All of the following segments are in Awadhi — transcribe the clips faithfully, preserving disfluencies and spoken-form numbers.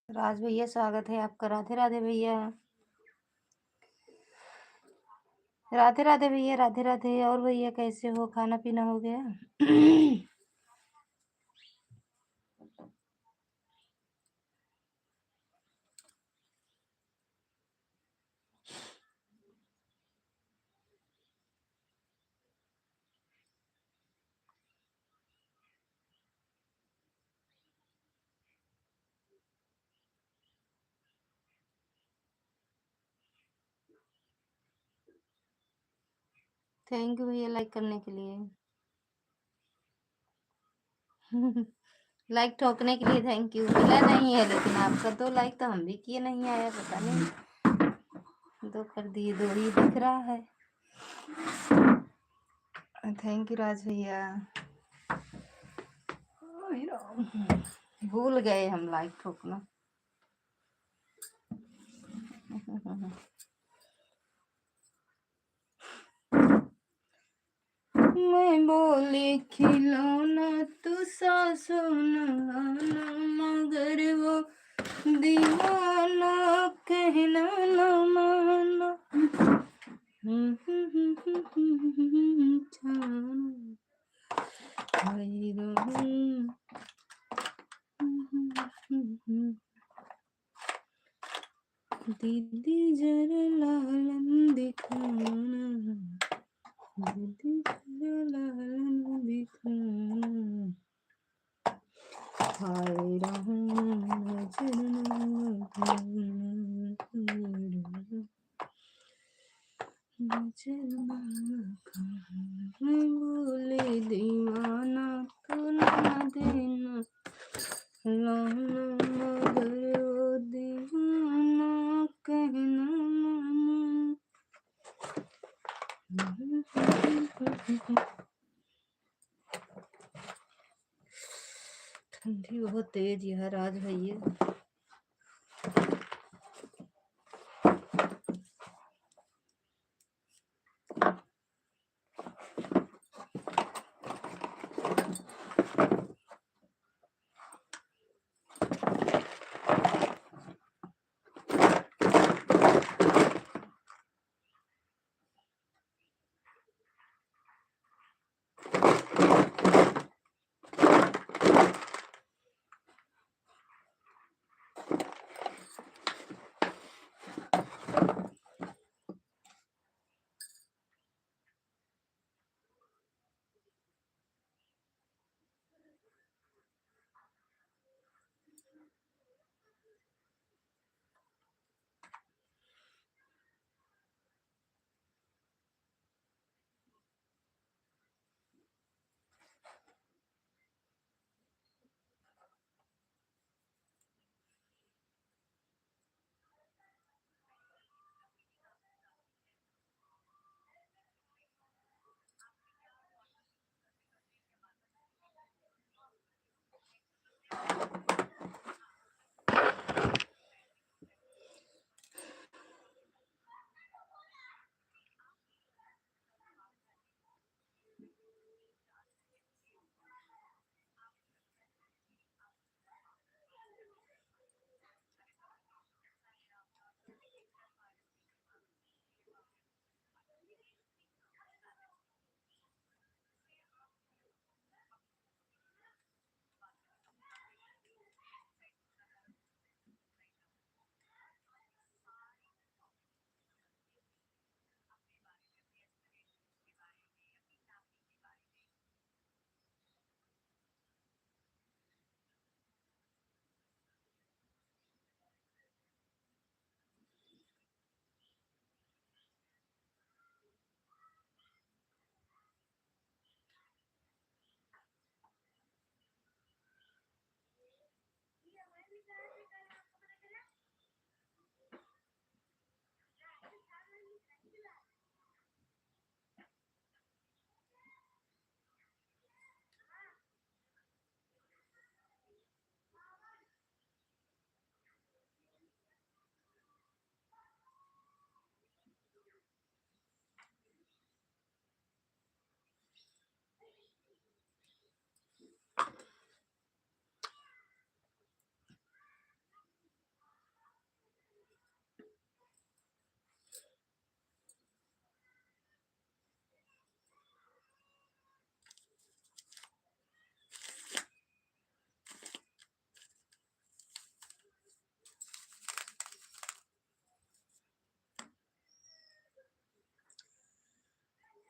राज भैया, स्वागत है आपका। राधे राधे भैया। राधे राधे भैया, राधे राधे। और भैया, कैसे हो? खाना पीना हो गया? Thank you भैया, like करने के लिए। Like ठोकने के लिए thank you। मिला नहीं है, लेकिन आपका दो like तो हम भी किए, नहीं आया, पता नहीं। दो कर दिए, दो ही दिख रहा है। Thank you राज भैया। ओए राम, भूल गए हम like ठोकना। मैं बोली खिलौना, तू सासू नवाना, मगर वो दीवाना कहना न माना। हाय राम। दीदी जरा लालन दिखाना, दीदी जरा लालन दिखाना। हाय राम, नजर न लगाना। नजर न लगाना। मैं बोली दीवाना, तू ना देना लाना, मगर वो दीवाना कहना माना। ठंडी बहुत तेज है राज भैया।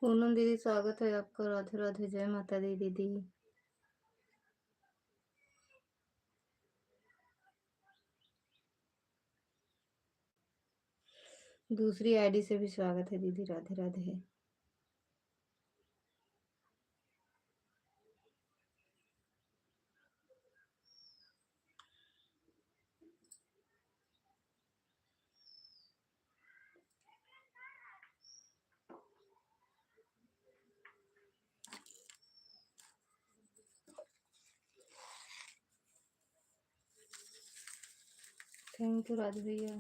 पूनम दीदी, स्वागत है आपका। राधे राधे, जय माता दी दीदी। दूसरी आईडी से भी स्वागत है दीदी, राधे राधे। Thank you राज भैया।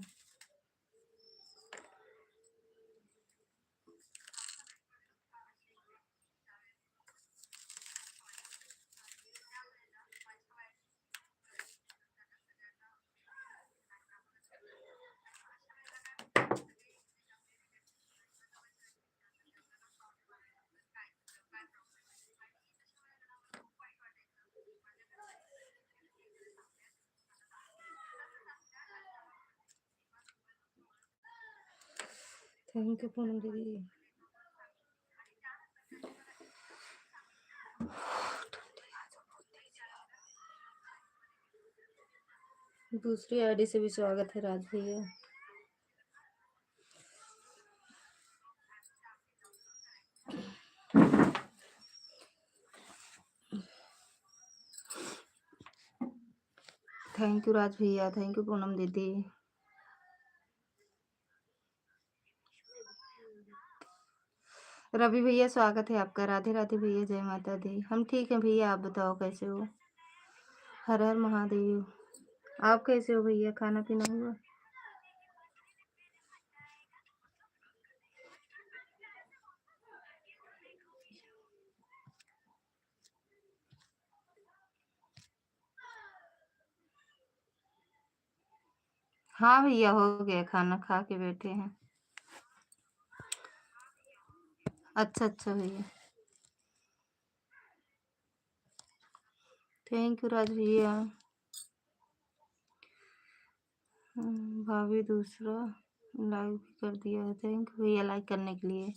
Thank you पूनम दीदी। दूसरी आईडी से भी स्वागत है राज भैया। Thank you राज भैया, thank you पूनम दीदी। रवि भैया, स्वागत है आपका। राधे राधे भैया, जय माता दी। हम ठीक हैं भैया, आप बताओ कैसे हो? हर हर महादेव। आप कैसे हो भैया, खाना पीना हुआ? हाँ भैया, हो गया, खाना खा के बैठे हैं। अच्छा अच्छा भैया, thank you राज भैया। हम्म, भाभी दूसरा लाइक भी कर दिया है, thank you भैया लाइक करने के लिए।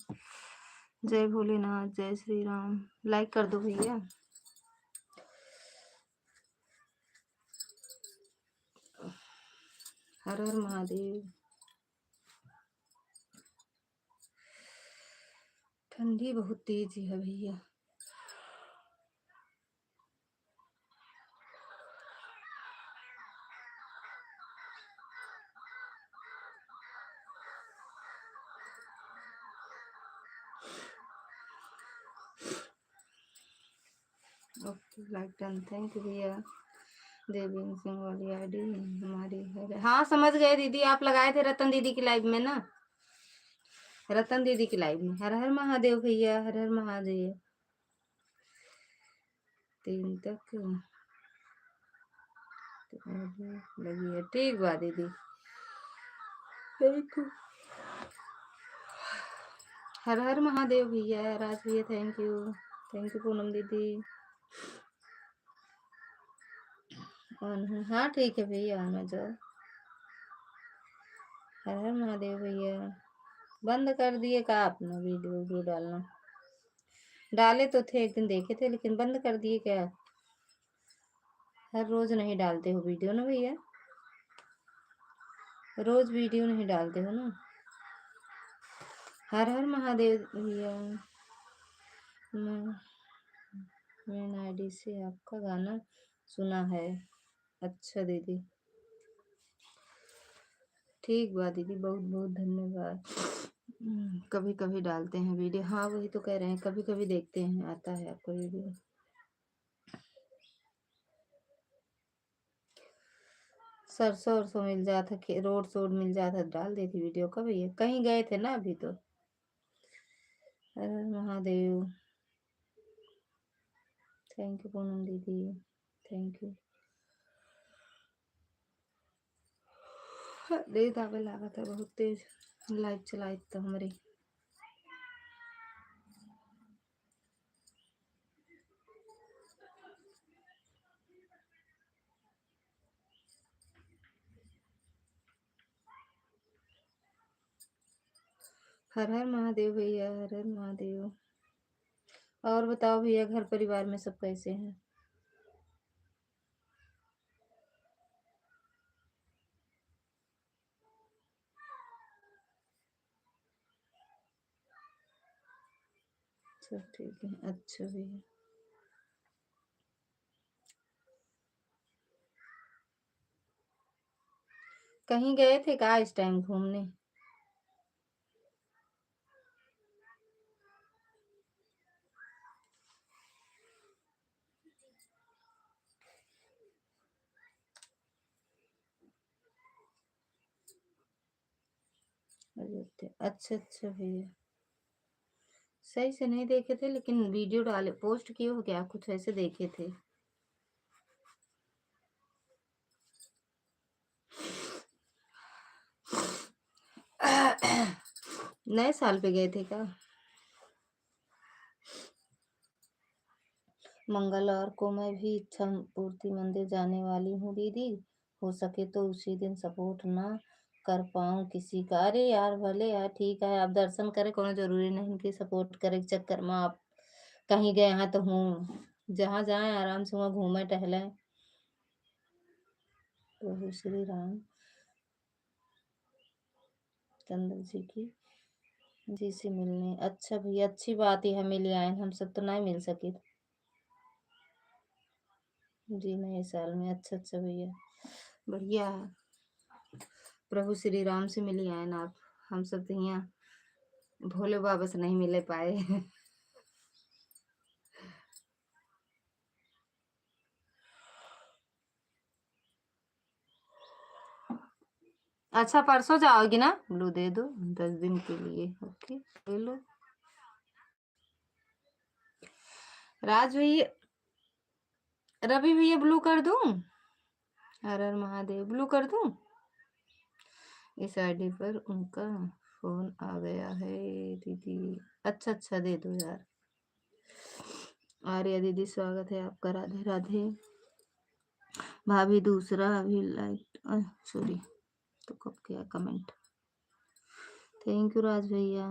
जय भोलेनाथ, जय श्री राम, लाइक कर दो भैया। हर हर महादेव। ठंडी बहुत तेज है भैया। OK, like done, thank you भैया। देवेंद्र सिंह वाली आईडी हमारी है। हाँ, समझ गए दीदी, आप लगाए थे रतन दीदी की लाइव में ना, रतन दीदी की लाइव में। हर हर महादेव भैया, हर हर महादेव। तीन तक लगी है, ठीक बा दीदी। Thank you। हर हर महादेव भैया, राज भैया, thank you, thank you Poonam दीदी। On है, हाँ ठीक है भैया, on हो जाओ। हर हर महादेव भैया, बंद कर दिए का आपने वीडियो, वीडियो डालना? डाले तो थे, एक दिन देखे थे, लेकिन बंद कर दिए क्या? हर रोज नहीं डालते हो वीडियो ना भैया, रोज वीडियो नहीं डालते हो ना। हर हर महादेव भैया, मैं मेन आईडी से आपका गाना सुना है। अच्छा दीदी, ठीक बा दीदी, बहुत बहुत धन्यवाद। हम्म, कभी कभी डालते हैं वीडियो। हाँ, वही तो कह रहे हैं, कभी कभी देखते हैं, आता है आपका वीडियो। सरसों उरसों मिल जात है, खे-, रोड सोड मिल जात है, डाल देती वीडियो। कब ये कहीं गए थे ना अभी तो। हर हर महादेव। Thank you पूनम दीदी, thank you। नींद आवे लागत है बहुत तेज, लाइव चलाइत तो हमरी। हर हर महादेव भैया, हर हर महादेव। और बताओ भैया, घर परिवार में सब कैसे हैं? सब ठीक है। अच्छा भैया, कहीं गए थे का इस टाइम घूमने? अच्छा, अच्छा भैया, सही से नहीं देखे थे, लेकिन वीडियो डाले, पोस्ट किए हो क्या, कुछ ऐसे देखे थे। नए साल पे गए थे क्या? मंगलवार को मैं भी इच्छा पूर्ति मंदिर जाने वाली हूँ दीदी, हो सके तो उसी दिन सपोर्ट ना कर पाऊँ किसी का। अरे यार, भले यार, ठीक है, आप दर्शन करें, कोनो जरूरी नहीं कि सपोर्ट करे के चक्कर में आप कहीं गए हैं तो हूँ, जहाँ जाएं आराम से वहाँ घूमें टहलें। प्रभु श्री राम चंद्र जी की, जी से मिलने। अच्छा भैया, अच्छी बात है, मिल आए, हम सब तो नहीं मिल सके। जी, नए साल में। अच्छा, अच्छा भैया, बढ़िया है। प्रभु श्री राम से मिली आए ना आप, हम सब तो यहाँ भोले बाबा से नहीं मिले पाए। अच्छा, परसों जाओगी ना? ब्लू दे दो, दस दिन के लिए। ओके, ले लो। राज भैया, रवि भैया, ब्लू कर दूं? हर हर महादेव, ब्लू कर दूं? इस आईडी पर उनका फोन आ गया है दीदी। अच्छा, अच्छा, दे दो यार। आर्या दीदी, स्वागत है आपका, राधे राधे। भाभी, दूसरा अभी लाइक, अ, सॉरी, तो कब किया कमेंट? थैंक यू राज भैया।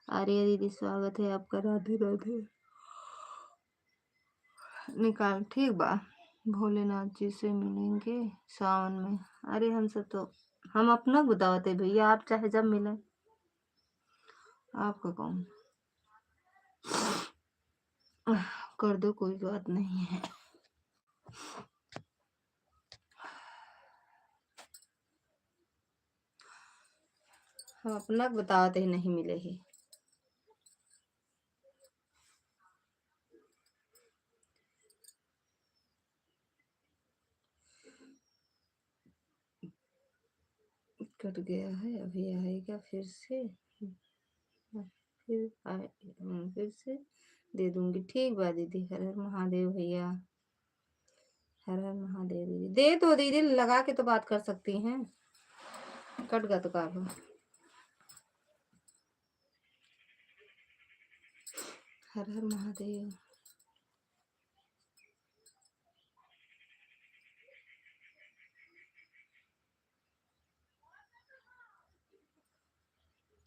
आर्या दीदी, स्वागत है आपका, राधे राधे। निकाल, ठीक बा, भोलेनाथ जी से मिलेंगे सावन में। अरे, हम सब तो, हम अपना बतावत है भैया, आप चाहे जब मिलें, आपका कौन। कर दो, कोई बात नहीं है। हम अपना बतावत ही नहीं मिले ही। कट गया है, अभी आएगा फिर से। फिर आए, हम्म, फिर से दे दूंगी। ठीक बा दीदी, हर हर महादेव भैया, हर हर महादेव दीदी। दे दो दीदी, लगा के तो बात कर सकती हैं, कट गा तो का बा। हर हर महादेव।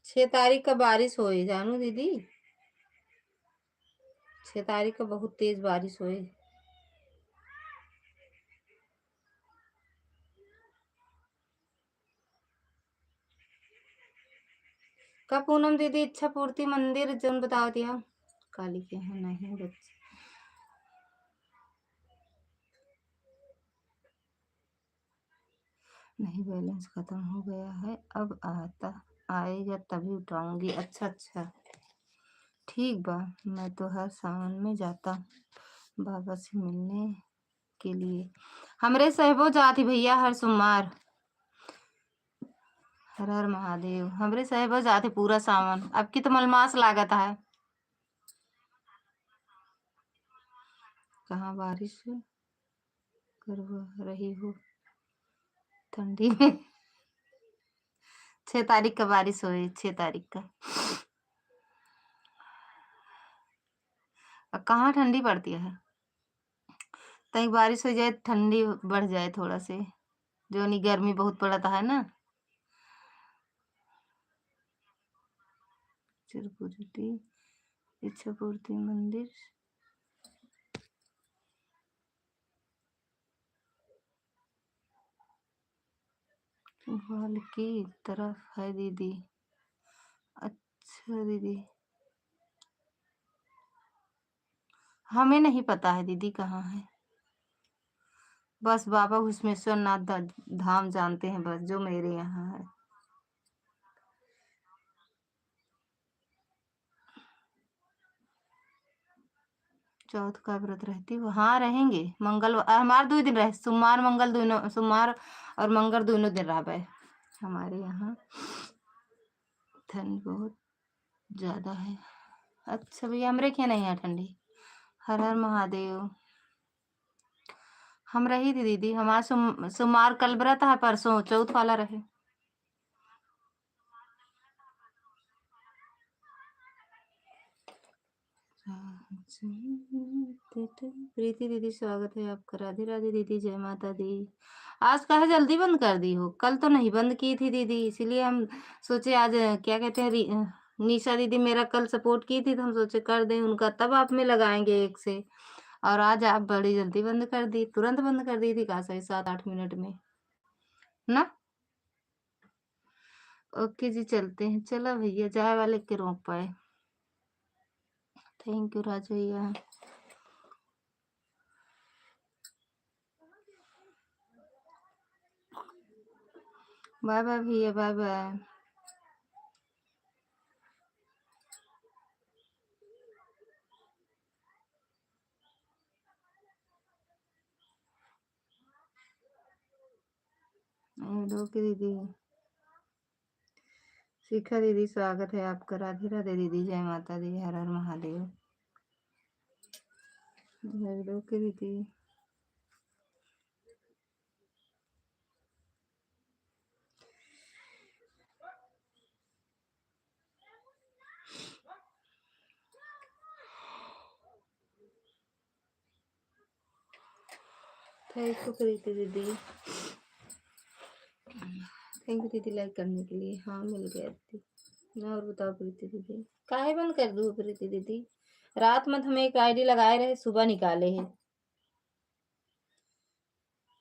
छह तारीख का बारिश होई, जानू दीदी, छह तारीख का बहुत तेज बारिश होई। का पूनम दीदी, इच्छा पूर्ति मंदिर जौन बतावत या? काली के यहाँ नहीं बच्चे। नहीं, बैलेंस खत्म हो गया है, अब आता, आएगा तभी उठाऊंगी। अच्छा, अच्छा, ठीक बा, मैं तो हर सावन में जाता बाबा से मिलने के लिए। हमरे साहेबो जात ही भैया हर सोमवार। हर हर महादेव। हमरे साहेबो जात ही पूरा सावन। अब की तो मलमास लागत है। कहाँ बारिश करवा रही हो ठंडी में? छह तारीख का बारिश होई, छह तारीख का। अब कहाँ ठंडी पड़ती है? तनिक बारिश हो जाए, ठंडी बढ़ जाए थोड़ा से, जौनी गर्मी बहुत पड़त है ना। त्रिपुर दीदी, इच्छापूर्ति मंदिर। वाल की तरफ है दीदी। अच्छा दीदी, हमें नहीं पता है दीदी कहाँ है, बस बाबा घुश्मेश्वर नाथ ध-, धाम जानते हैं बस, जो मेरे यहाँ है। चौथ का व्रत रहती हो? हाँ, रहेंगे। मंगल, अ, हमार दुइ दिन रहे, सोमवार, मंगल दुनों, सोमवार और मंगल दुनों दिन रहबे हमारे यहाँ। ठंड बहुत ज्यादा है। अच्छा भैया, हमरे के नहीं है ठंडी। हर हर महादेव। हम रही थी दीदी, हमार सोम-, सोमवार कल व्रत है, परसों चौथ वाला रहे। प्रीति दीदी, स्वागत है आपका। राधे राधे दीदी, जय माता दी। आज काहे जल्दी बंद कर दी हो? कल तो नहीं बंद की थी दीदी, इसीलिए हम सोचे आज, क्या कहते हैं, री-, निशा दीदी मेरा कल सपोर्ट की थी, तो हम सोचे कर दें उनका, तब आप में लगाएंगे एक से। और आज आप बड़ी जल्दी बंद कर दी, तुरंत बंद कर दी थी, कहा सही सात आठ मिनट में ना। ओके जी, चलते हैं। चला भैया, जाए वाले के रोक पाए। थैंक यू राज भैया। बाय बाय भैया, बाय बाय। हेलो की दीदी, शिखा दीदी, स्वागत है आपका। राधे राधे दीदी, जय माता दी, हर हर महादेव। हेलो की दीदी। थैंक यू प्रीति दीदी, थैंक यू दीदी लाइक करने के लिए। हाँ, मिल गया दीदी। और बताओ प्रीति दीदी, काहे बंद कर दू प्रीति दीदी? रात में तो हम एक आईडी लगाए रहे, सुबह निकाले है।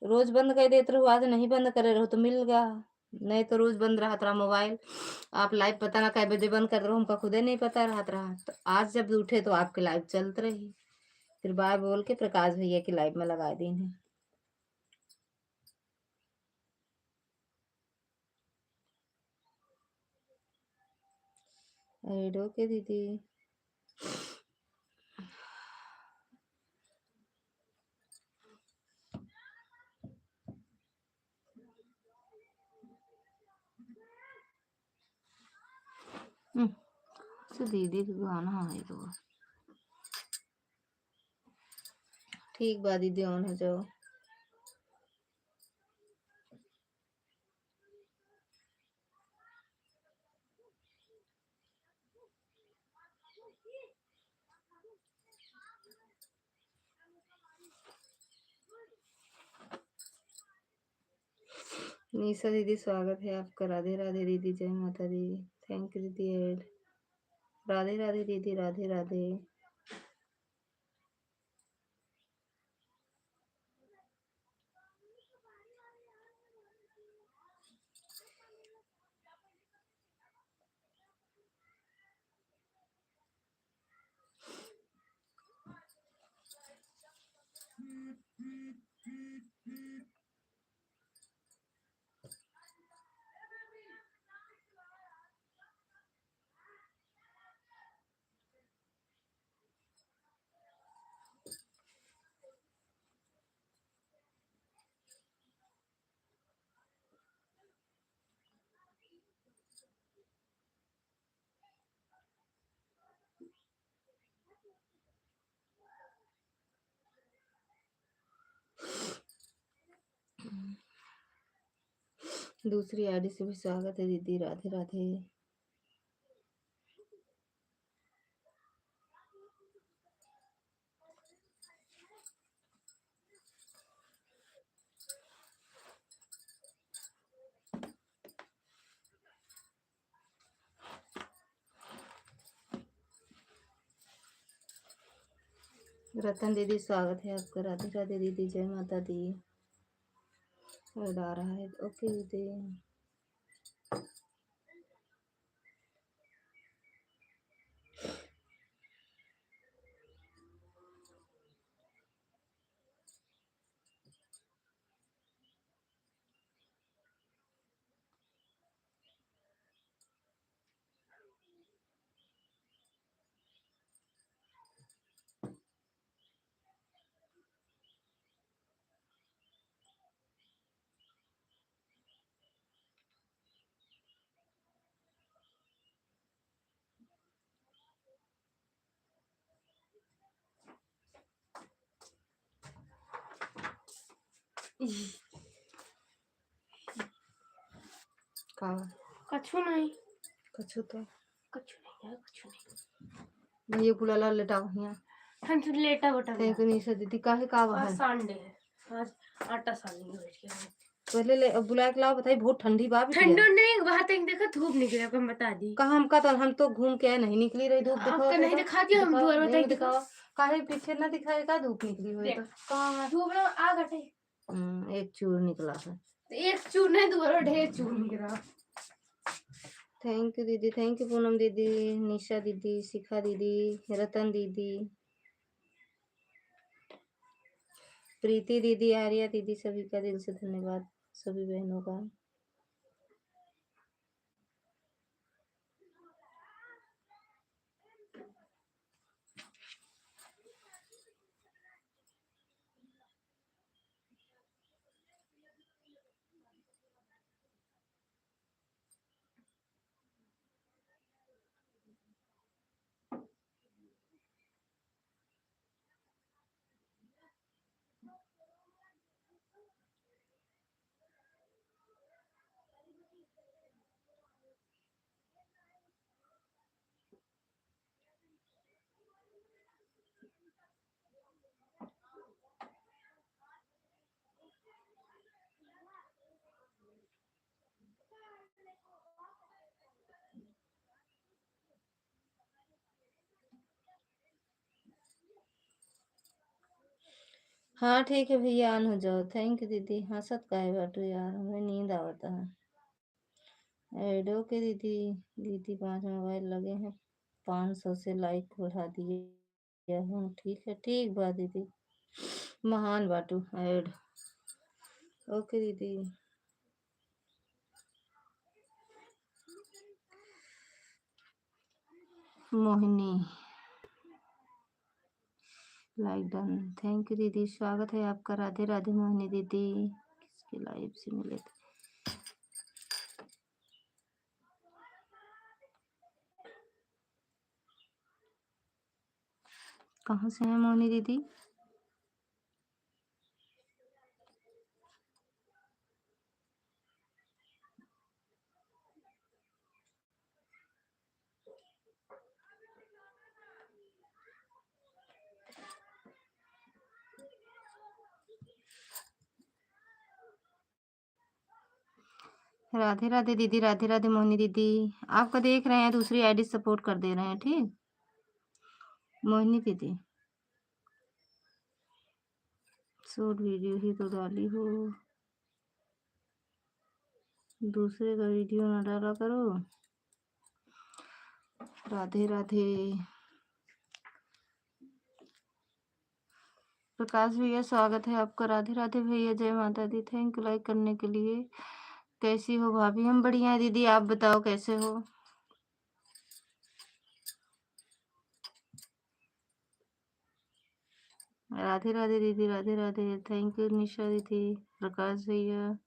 रोज बंद कर देत रहो, आज नहीं बंद करे रहो तो मिल गया, नहीं तो रोज बंद रहत रहा मोबाइल। आप लाइव पता ना कै बजे बंद कर रहो, हमका खुदे नहीं पता रहत रहा। तो आज जब उठे तो आपके लाइव चलत रही, फिर बाय बोल के प्रकाश भैया के लाइव में लगा दीन है। अरे डोके दीदी। हम्म, से दीदी के गाना है तो। ठीक बा दीदी, on हो जाओ। निशा दीदी, स्वागत है आपका। राधे राधे दीदी, जय माता दी। Thank you दीदी, ऐड। राधे राधे दीदी, राधे राधे। दूसरी आईडी से भी स्वागत है दीदी, राधे राधे। रतन दीदी, स्वागत है आपका। राधे राधे दीदी, जय माता दी। और आ रहा है, ओके दीदी। का? कछु नहीं। कछु तो? कछु नहीं यार, कछु नहीं। भैया बुलाला, लेटाओ हियाँ। हम तो लेटा बटा तैं गया। तो नहीं सर दीदी, काहे का बा आज है? Sunday है, आज आटा सानी बैठ के। पहले ले, अब बुला के लाओ, बताई, बहुत ठंडी बा बिटिया। ठंडो नहीं, बाहर तक देखो, धूप निकले, अब हम बता दी। कहाँ हमका तो, हम तो घूम के आए, नहीं निकली रही धूप, आपका दिखाओ नहीं तो। दिखा दिया, हम दिखाओ, दुआर नहीं बताई, दिखाओ। दिखाओ। काहे पीछे ना दिखाए का धूप निकली हुई देख, तो? कहाँ? धूप ना आ गटे। हम्म, एक चूर निकला है। तो एक चूर नहीं, दुआर ढेर चूर निकला। Thank you दीदी, thank you पूनम दीदी, निशा दीदी, शिखा दीदी, रतन दीदी, प्रीति दीदी, आर्या दीदी, सभी का दिल से धन्यवाद, सभी बहनों का। हाँ, ठीक है भैया, on हो जाओ। Thank you दीदी। हंसत काहे बाटू यार, हमें नींद आवता है। Add OK दीदी, दीदी पाँच mobile लगे हैं, पाँच सौ से like बढ़ा दिए हूँ। ठीक है, ठीक बा दीदी, महान बाटू। Add OK दीदी। Mohini, like done। Thank you दीदी, स्वागत है आपका। राधे राधे मोहिनी दीदी, किसके live से मिले थे? कहाँ से हैं मोहिनी दीदी? राधे राधे दीदी, राधे राधे मोहिनी दीदी। आपका देख रहे हैं, दूसरी ID support कर दे रहे हैं, ठीक मोहिनी दीदी। Short video ही तो डाली हो, दूसरे का video ना डाला करो। राधे राधे। प्रकाश भैया, स्वागत है आपका। राधे राधे भैया, जय माता दी। Thank you like करने के लिए। कैसी हो भाभी? हम बढ़िया हैं दीदी, आप बताओ कैसे हो? राधे राधे दीदी, राधे राधे। Thank you निशा दीदी, प्रकाश भैया।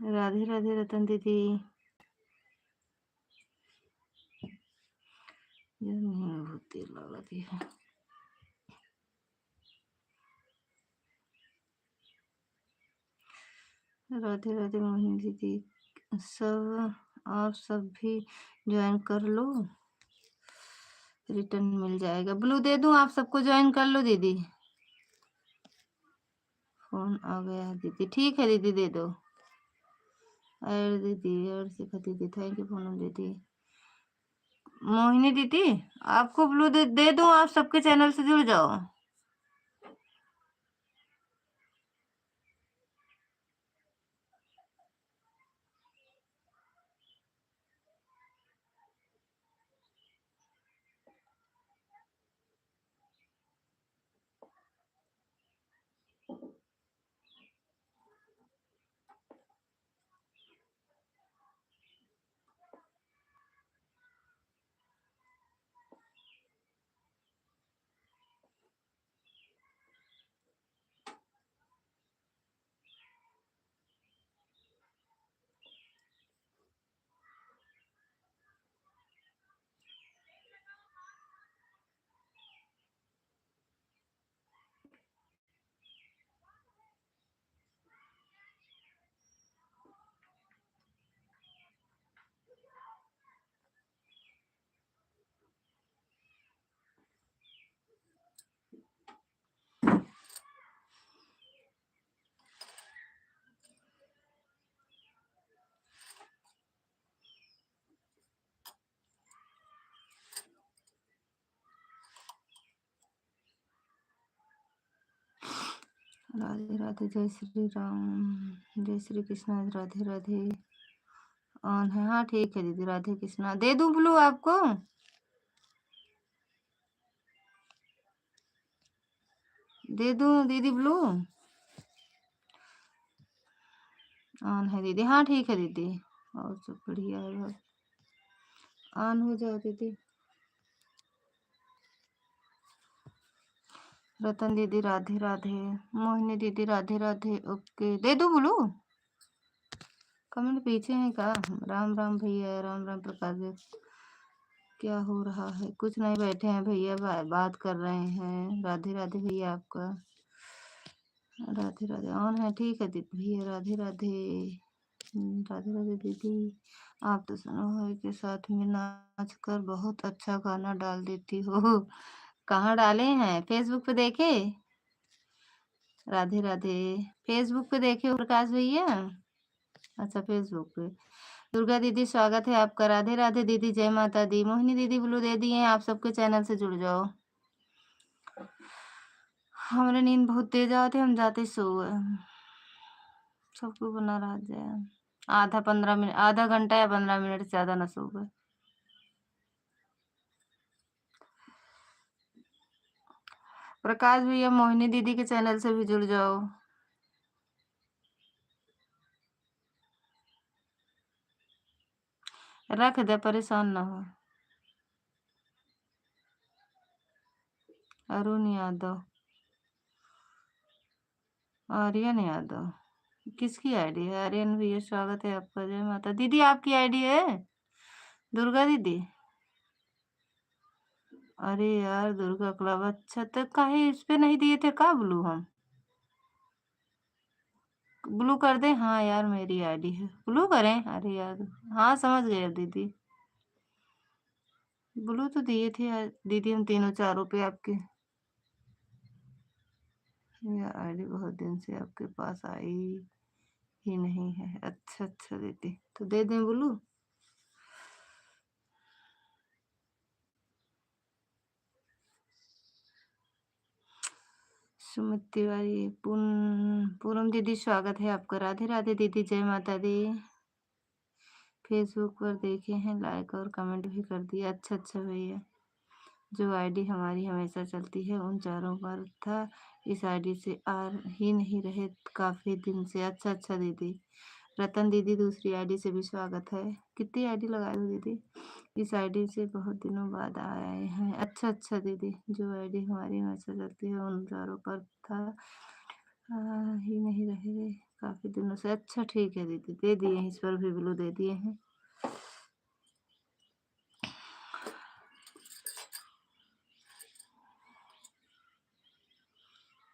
राधे राधे रतन दीदी। ये नहीं बहुत तेल लगा दी है। राधे राधे मोहिनी दीदी, सब आप सब भी ज्वाइन कर लो, रिटर्न मिल जाएगा। ब्लू दे दूं आप सबको, ज्वाइन कर लो दीदी। फोन आ गया है दीदी, ठीक है दीदी दे दो। अरे दीदी और शिखा दीदी, थैंक यू पूनम दीदी। मोहिनी दीदी, आपको ब्लू दे, दे दूं, आप सबके चैनल से जुड़ जाओ। राधे राधे, जय श्री राम, जय श्री कृष्णा, राधे राधे। ऑन है, हाँ ठीक है दीदी, राधे कृष्णा। दे दूं ब्लू आपको? दे दूं दीदी ब्लू? ऑन है दीदी, हाँ ठीक है दीदी, और सब बढ़िया है बस। ऑन हो जाओ दीदी। रतन दीदी राधे राधे, मोहिनी दीदी राधे राधे। ओके, दे दूं ब्लू? कमेंट पीछे है का? राम राम भैया, राम राम प्रकाश जी। क्या हो रहा है? कुछ नहीं, बैठे हैं भैया, बा-, बात कर रहे हैं। राधे राधे भैया आपका। राधे राधे। ऑन है, ठीक है दीदी भैया, राधे राधे। हम्म, राधे राधे दीदी। आप तो सुनो है के साथ में नाच कर बहुत अच्छा गाना डाल देती हो। कहाँ डाले हैं? Facebook पे देखे? राधे राधे। Facebook पे देखे हो प्रकाश भैया? अच्छा, Facebook पे। दुर्गा दीदी, स्वागत है आपका। राधे राधे दीदी, जय माता दी। मोहिनी दीदी, ब्लू दे दिए हैं, आप सबके चैनल से जुड़ जाओ। हमरे नींद बहुत तेज आवत है, हम जाते सो गए। सबको बना रहा जाए। आधा पन्द्रह मिनट, आधा घंटा या पन्द्रह मिनट से ज्यादा ना सो गए। प्रकाश भैया, मोहिनी दीदी के चैनल से भी जुड़ जाओ। रख दे, परेशान ना हो। अरुण यादव, आर्यन यादव, किसकी आईडी है? आर्यन भैया, स्वागत है आपका, जय माता। दीदी, आपकी आईडी है दुर्गा दीदी? अरे यार, दुर्गा क्लब, अच्छा, तो काहे इस पे नहीं दिए थे का ब्लू हम? ब्लू कर दे। हाँ यार, मेरी आईडी है, ब्लू करें? अरे यार, हाँ, समझ गए अब दीदी, ब्लू तो दिए थे यार दीदी हम तीनों चारों पे आपके। यह आईडी बहुत दिन से आपके पास आई ही नहीं है। अच्छा, अच्छा दीदी, तो दे दें ब्लू? सुमित तिवारी, पून-, पूनम दीदी, स्वागत है आपका। राधे राधे दीदी, जय माता दी। Facebook पर देखे हैं, लाइक और कमेंट भी कर दिया। अच्छा, अच्छा भैया, जो आईडी हमारी हमेशा चलती है, उन चारों पर था, इस आईडी से आ ही नहीं रहे काफ़ी दिन से। अच्छा, अच्छा दीदी। रतन दीदी, दूसरी आईडी से भी स्वागत है। कितनी आईडी लगाए हो दीदी? इस आईडी से बहुत दिनों बाद आए हैं। अच्छा, अच्छा दीदी, जो आईडी हमारी हमेशा चलती है, उन चारों पर था, आ ही नहीं रहे। काफी दिनों से। अच्छा, ठीक है दीदी, दे दिए हैं, इस पर भी ब्लू दे दिए हैं।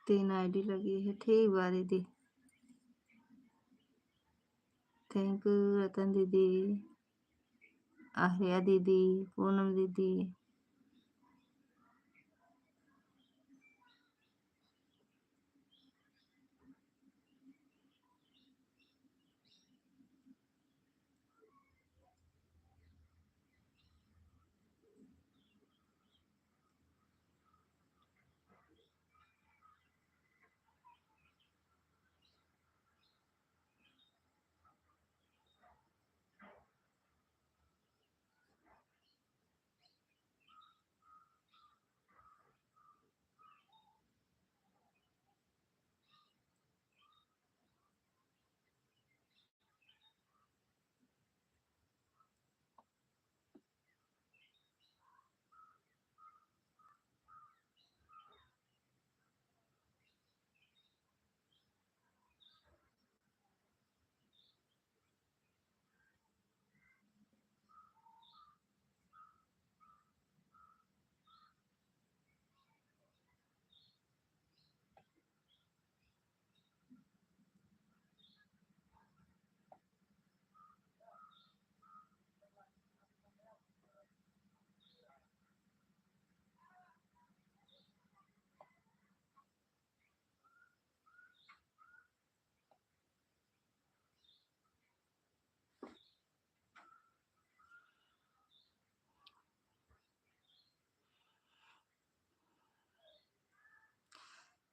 तीन आईडी लगी है, ठीक बा दीदी। Thank you रतन दीदी, आर्या दीदी, पूनम दीदी।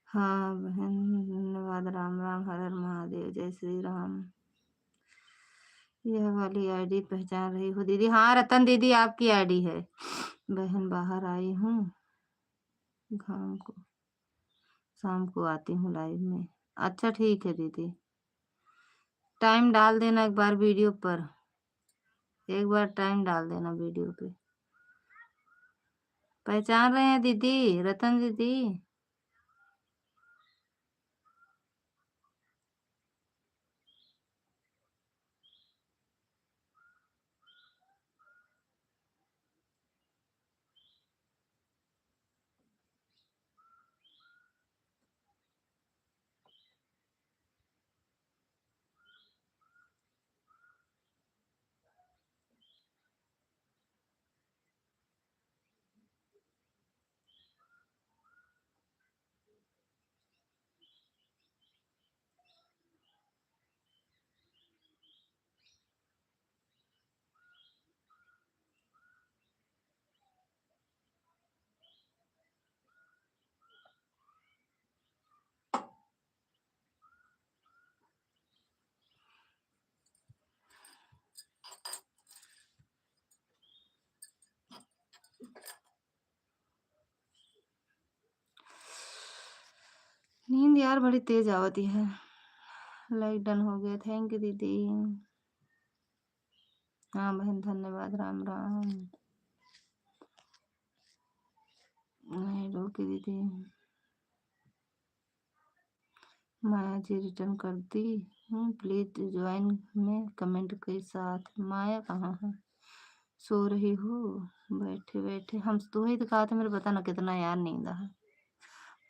हाँ बहन, धन्यवाद। राम राम, हर हर महादेव, जय श्री राम। यह वाली आईडी पहचान रही हो दीदी? हाँ रतन दीदी, आपकी आईडी है। बहन, बाहर आई हूँ घाम को, शाम को आती हूँ लाइव में। अच्छा, ठीक है दीदी, टाइम डाल देना एक बार वीडियो पर, एक बार टाइम डाल देना वीडियो पे। पहचान रहे हैं दीदी, रतन दीदी? नींद यार बड़ी तेज आवती है। लाइक डन हो गया, thank you दीदी। हाँ बहन, धन्यवाद, राम राम। नहीं रुकी दीदी, माया जी रिटर्न कर दी हूँ, प्लीज ज्वाइन में कमेंट के साथ। माया कहाँ है? सो रही हो बैठे बैठे। हम तो वही तो कहा था, मेरे पता ना कितना यार नींद है,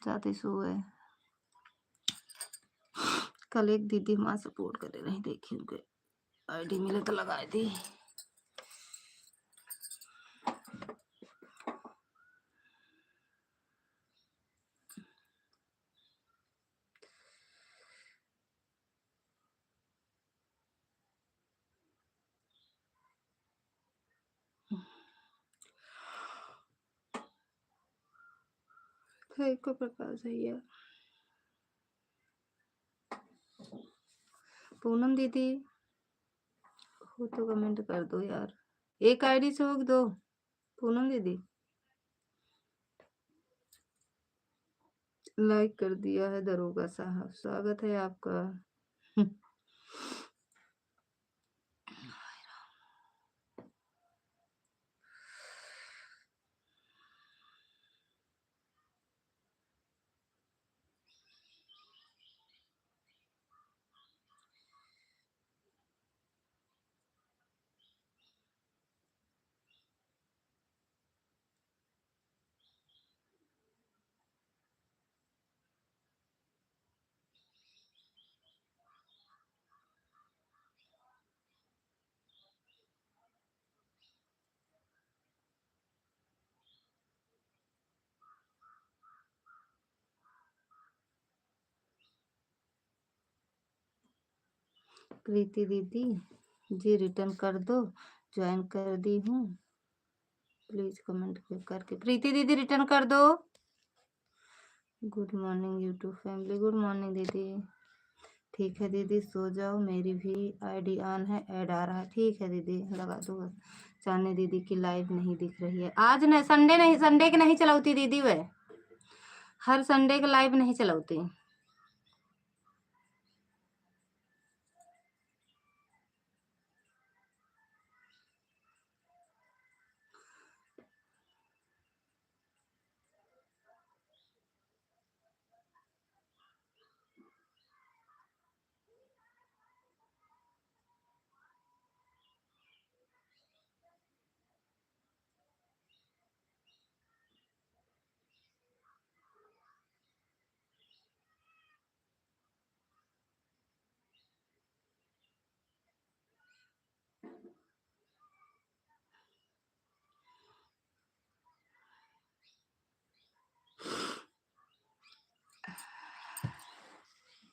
जाते सोए। कल एक दीदी हमारा सपोर्ट करे रही, देखी उनके आईडी मिले तो लगाए दी। Thank you प्रकाश भैया। पूनम दीदी हो तो कमेंट कर दो यार, एक आईडी से हो दो। पूनम दीदी, लाइक कर दिया है दरोगा साहब, स्वागत है आपका। प्रीति दीदी जी, return कर दो, join कर दी हूँ, please comment करके। प्रीति दीदी, return कर दो। Good morning YouTube family, good morning दीदी। ठीक है दीदी, सो जाओ, मेरी भी ID on है, ad आ रहा है। ठीक है दीदी, लगा दो। चांदनी दीदी की live नहीं दिख रही है आज, नहीं, Sunday नहीं, Sunday के नहीं चलौती दीदी, वह हर Sunday के live नहीं चलौती।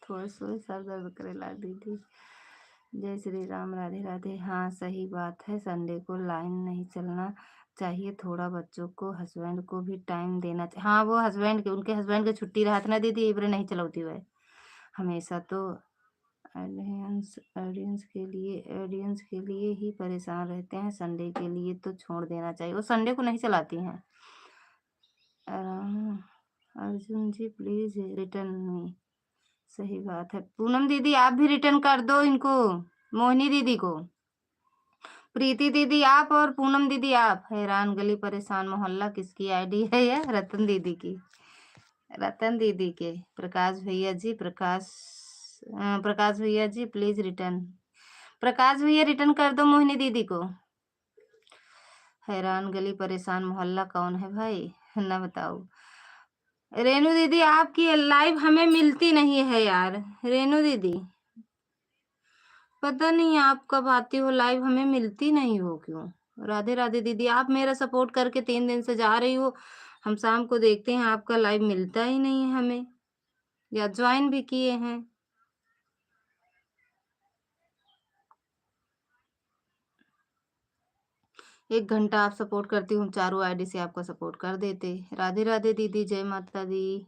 थोड़े से सर दर्द करे ला दीदी। जय श्री राम, राधे राधे। हाँ, सही बात है, Sunday को live नहीं चलना चाहिए, थोड़ा बच्चों को, husband को भी time देना चाहिए। हाँ, वो husband के, उनके husband के छुट्टी रहत ना दीदी, इबरे नहीं चलौती हुए हमेशा तो। Audience, audience के लिए, audience के लिए ही परेशान रहते हैं, Sunday के लिए तो छोड़ देना चाहिए। वो Sunday को नहीं चलाती हैं। अम, अर्जुन जी, please return me। सही बात है। पूनम दीदी, आप भी return कर दो इनको, मोहिनी दीदी को। प्रीति दीदी आप और पूनम दीदी आप। हैरान गली परेशान मोहल्ला किसकी ID है? ये रतन दीदी की, रतन दीदी के। प्रकाश भैया जी, प्रकाश, अ, प्रकाश भैया जी, please return। प्रकाश भैया, return कर दो मोहिनी दीदी को। हैरान गली परेशान मोहल्ला कौन है भाई, ना बताओ। रेनू दीदी, आपकी live हमें मिलती नहीं है यार। रेनू दीदी, पता नहीं आप कब आती हो live, हमें मिलती नहीं हो क्यों? राधे राधे दीदी, आप मेरा support करके तीन दिन से जा रही हो, हम शाम को देखते हैं आपका live मिलता ही नहीं है हमें, या join भी किए हैं। एक घंटा आप support करती हूँ, हम चारों ID से आपका support कर देते। राधे राधे दीदी, जय माता दी।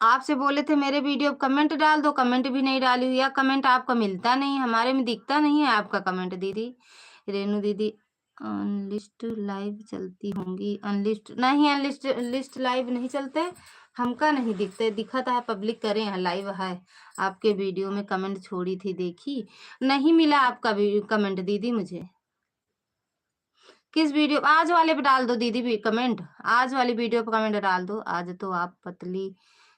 आपसे बोले थे मेरे video पे comment डाल दो, comment भी नहीं डाली हुई, या comment आपका मिलता नहीं, हमारे में दिखता नहीं है आपका comment दीदी। रेनू दीदी, unlist live चलती होंगी? Unlist नहीं, unlist, list live नहीं चलते, हमका नहीं दिखते, दिखा था public करे हैं, live है, आपके video में comment छोड़ी थी, देखी, नहीं मिला आपका भी comment दीदी मुझे। किस video? आज वाले पे डाल दो दीदी भी comment, आज वाली video पे comment डाल दो। आज तो आप पतली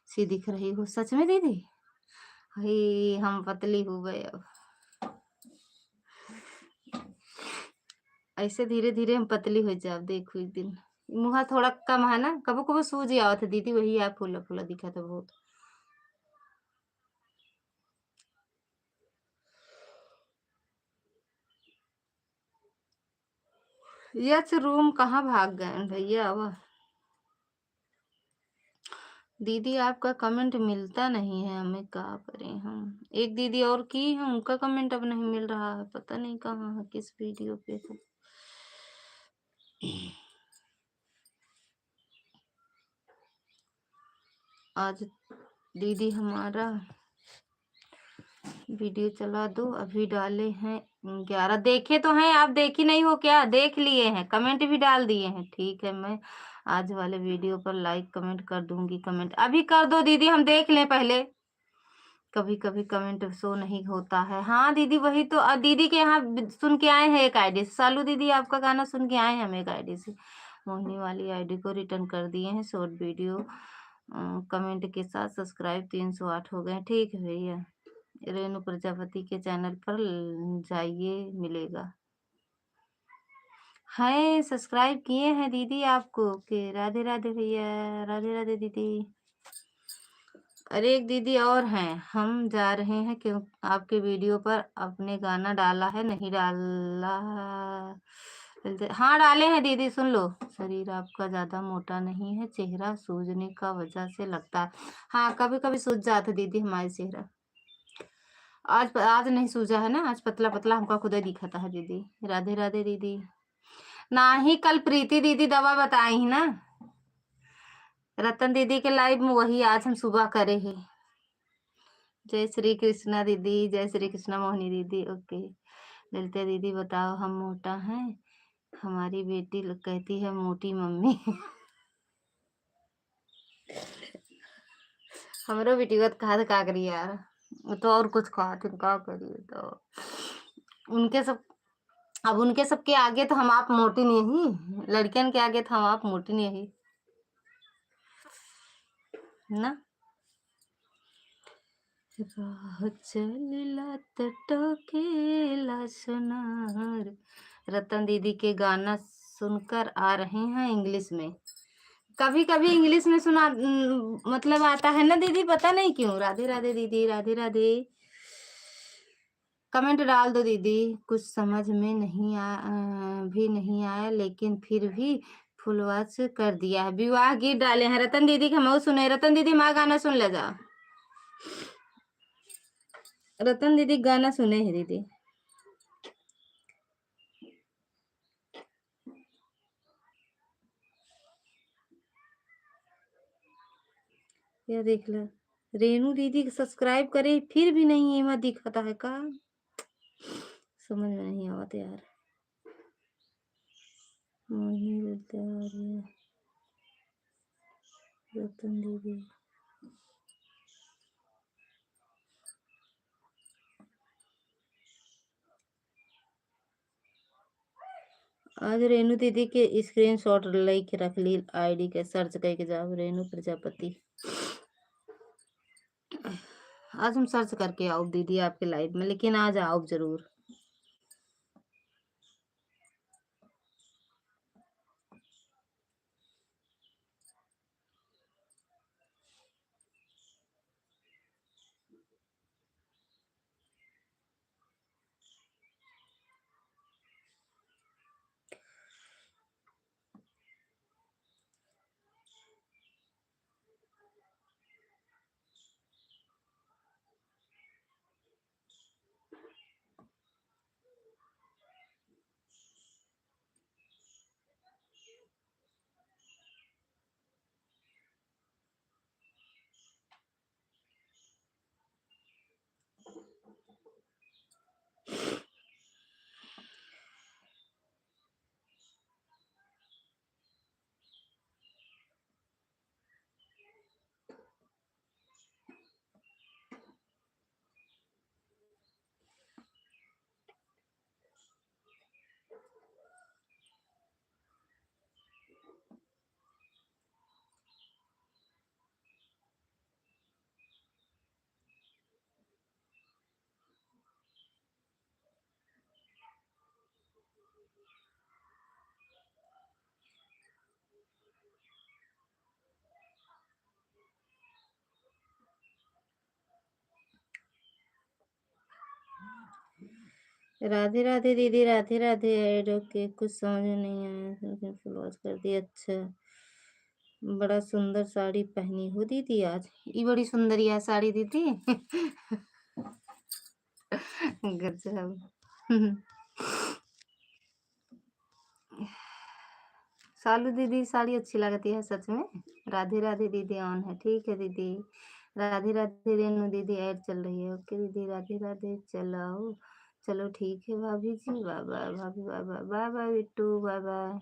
सी दिख रही हो सच में दीदी। हे, हम पतली हो गए अब। ऐसे धीरे धीरे हम पतली हो जाब, देखो एक दिन। मुँह थोड़ा कम है ना, कबो कबो सूज आवत है दीदी, वही आप फूला फूला दिखत है बहुत। यच रूम कहाँ भाग गए भैया? अब दीदी आपका comment मिलता नहीं है, हमें का करें हम। एक दीदी और की है, उनका comment अब नहीं मिल रहा है, पता नहीं कहाँ है, किस video पे है। आज दीदी हमारा video चला दो, अभी डाले हैं ग्यारह। देखे तो हैं आप, देखी नहीं हो क्या? देख लिए हैं, comment भी डाल दिए हैं। ठीक है, मैं आज वाले video पर like comment कर दूंगी। Comment अभी कर दो दीदी, हम देख लें पहले। कभी कभी comment show नहीं होता है। हाँ दीदी, वही तो। अ, दीदी के यहाँ ब-, सुन के आए हैं एक ID से। सालू दीदी, आपका गाना सुन के आए हैं हम एक ID से। मोहिनी वाली ID को return कर दिए हैं, short video, अ, comment के साथ subscribe तीन सौ आठ हो गए। ठीक है भैया, रेणु प्रजापति के channel पर ल-, जाइए, मिलेगा। हैं, subscribe किए हैं दीदी आपको। OK, राधे राधे भैया, राधे राधे दीदी। अरे एक दीदी और हैं, हम जा रहे हैं क्यों आपके video पर, आपने गाना डाला है, नहीं डाला, फिर दे-, हाँ, डाले हैं दीदी, सुन लो। शरीर आपका ज्यादा मोटा नहीं है, चेहरा सूजने का वजह से लगता है। हाँ, कभी-कभी सूज जाता है दीदी हमारा चेहरा। आज प-, आज नहीं सूजा है ना, आज पतला पतला हमका खुदा दिखाता है दीदी। राधे राधे दीदी। नाही, कल प्रीति दीदी दवा बताई है ना, रतन दीदी के live में, वही आज हम सुबह करे हैं। जय श्री कृष्णा दीदी, जय श्री कृष्णा मोहनी दीदी। OK, ललिता दीदी बताओ, हम मोटा हैं, हमारी बेटी लोग कहती है मोटी मम्मी। हमरो बेटी बात कहा था, का करी यार, वो तो और कुछ कहा थे, का करी। तो उनके सब, अब उनके सबके आगे तो हम आप मोटी नहीं ही, लड़कियन के आगे तो हम आप मोटी नहीं ही ना। राह चलिला त टोकेला सोनार। रतन दीदी के गाना सुनकर आ रहे हैं English में। कभी-कभी English में सुना, उम, मतलब आता है ना दीदी, पता नहीं क्यों। राधे राधे दीदी, राधे राधे। Comment डाल दो दीदी, कुछ समझ में नहीं आ, अ, भी नहीं आया, लेकिन फिर भी फुलवाच कर दिया है। विवाह गीत डाले हैं रतन दीदी के, हम सुने। रतन दीदी, हमारा गाना सुन ले जाओ। रतन दीदी गाना सुने है दीदी। या देख ला, रेनू दीदी के subscribe करे, फिर भी नहीं एमा दिखाता है का? समझ में नहीं आवत यार। मोहिनी दीदी, रतन दीदी। आज रेनू दीदी के screenshot लेके रख ली, ID के search करके जाओ, रेनू प्रजापति। आज हम search करके आओ दीदी आपके live में, लेकिन आज आओ जरूर। राधे राधे दीदी, राधे राधे। Ad के कुछ समझ में नहीं आया, लेकिन follow कर दिया। अच्छा, बड़ा सुंदर साड़ी पहनी हो दीदी आज। ई बड़ी सुंदर या साड़ी दीदी। गजब। सालू दीदी, साड़ी अच्छी लगती है सच में। राधे राधे दीदी on है, ठीक है दीदी। राधे राधे रेनू दीदी, ad चल रही है। OK दीदी, राधे राधे। चलो, चलो ठीक है भाभी जी, bye bye भाभी, bye bye, bye bye Bittu, bye bye।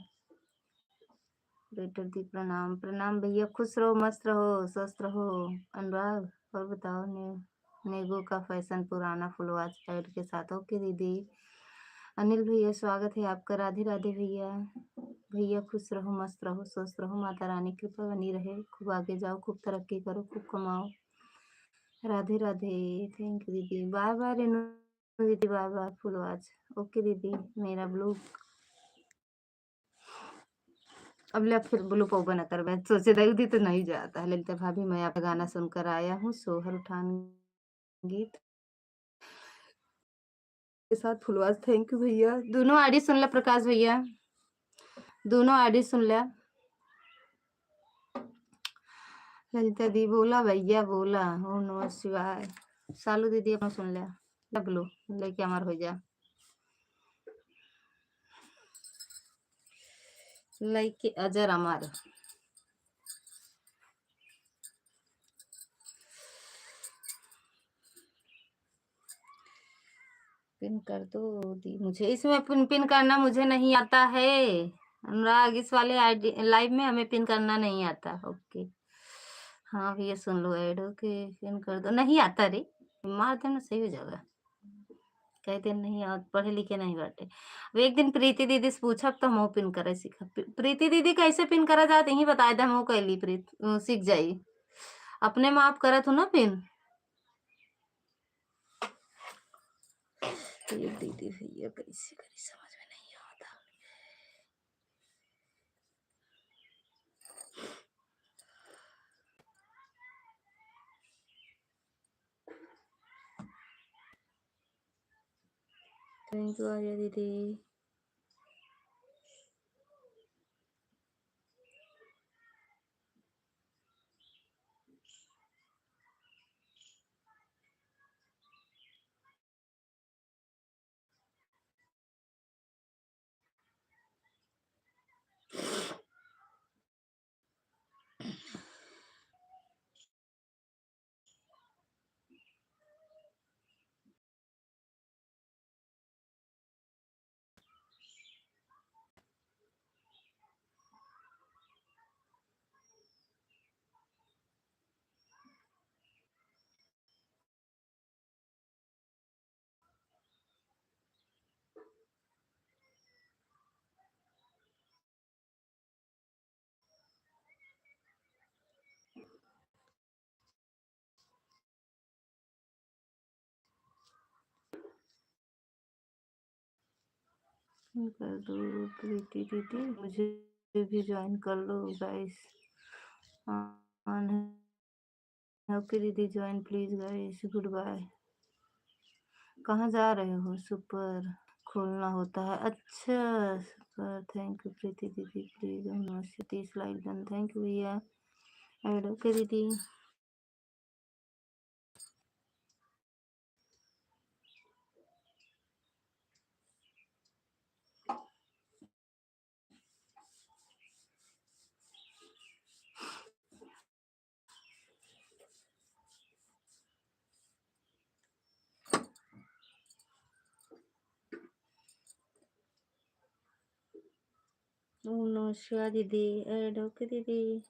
Writer दी प्रणाम, प्रणाम भैया, खुश रहो, मस्त रहो, स्वस्थ रहो। अनुराग, और बताओ ने, नेगो का फैशन पुराना फुलवाच पैड के साथ। OK दीदी। अनिल भैया, स्वागत है आपका। राधे राधे भैया। भैया खुश रहो, मस्त रहो, स्वस्थ रहो, माता रानी कृपा बनी रहे, खूब आगे जाओ, खूब तरक्की करो, खूब कमाओ। राधे राधे। Thank you दीदी। Bye bye रेनू दीदी, bye bye फुलवाच। OK दीदी, मेरा blue अब ले फिर blue पौबे न करबे, सोचे दई दी तो नहीं जाता है। ललिता भाभी, मैं आपका गाना सुनकर आया हूँ, सोहर उठान गीत के साथ फुलवाच। Thank you भैया, दोनों ID सुन ला प्रकाश भैया। दोनों आईडी सुन लिया। ललिता दी बोला, भैया बोला, ओम नमः शिवाय। सालू दीदी अपना सुन लिया, लग लो, लइके अमर हो जा, लइके अजर अमर। पिन कर दो दी मुझे। इसमें पिन, पिन करना मुझे नहीं आता है। अनुराग, इस वाले आईडी लाइव में हमें पिन करना नहीं आता। ओके, हाँ भैया सुन लो, ऐड होके पिन कर दो। नहीं आता रे, मार देना, सही हो जाएगा। कह दे नहीं, और पढ़े लिखे नहीं बाटे। अब एक दिन प्रीति दीदी से पूछब तो हमहू पिन करे सीखब। प्री-, प्रीति दीदी कैसे पिन करा जात, यही बताए दे, हमहू कैली प्रीत, अ, सीख जाई। अपने में आप करत हो ना पिन। ये दीदी भैया कैसे करी, समझ में नहीं आता। Thank you आर्या दीदी। कर दो प्रीति दीदी, मुझे भी ज्वाइन कर लो गाइस। ऑन है। ओके दीदी, join please guys, goodbye. कहाँ जा रहे हो? सुपर खोलना होता है। अच्छा सुपर, थैंक यू प्रीति दीदी, प्लीज हम नमस्ते तीस लाइक डन, थैंक यू भैया। ऐड ओके दीदी। ओम नमः शिवाय दीदी, ऐड ओके दीदी।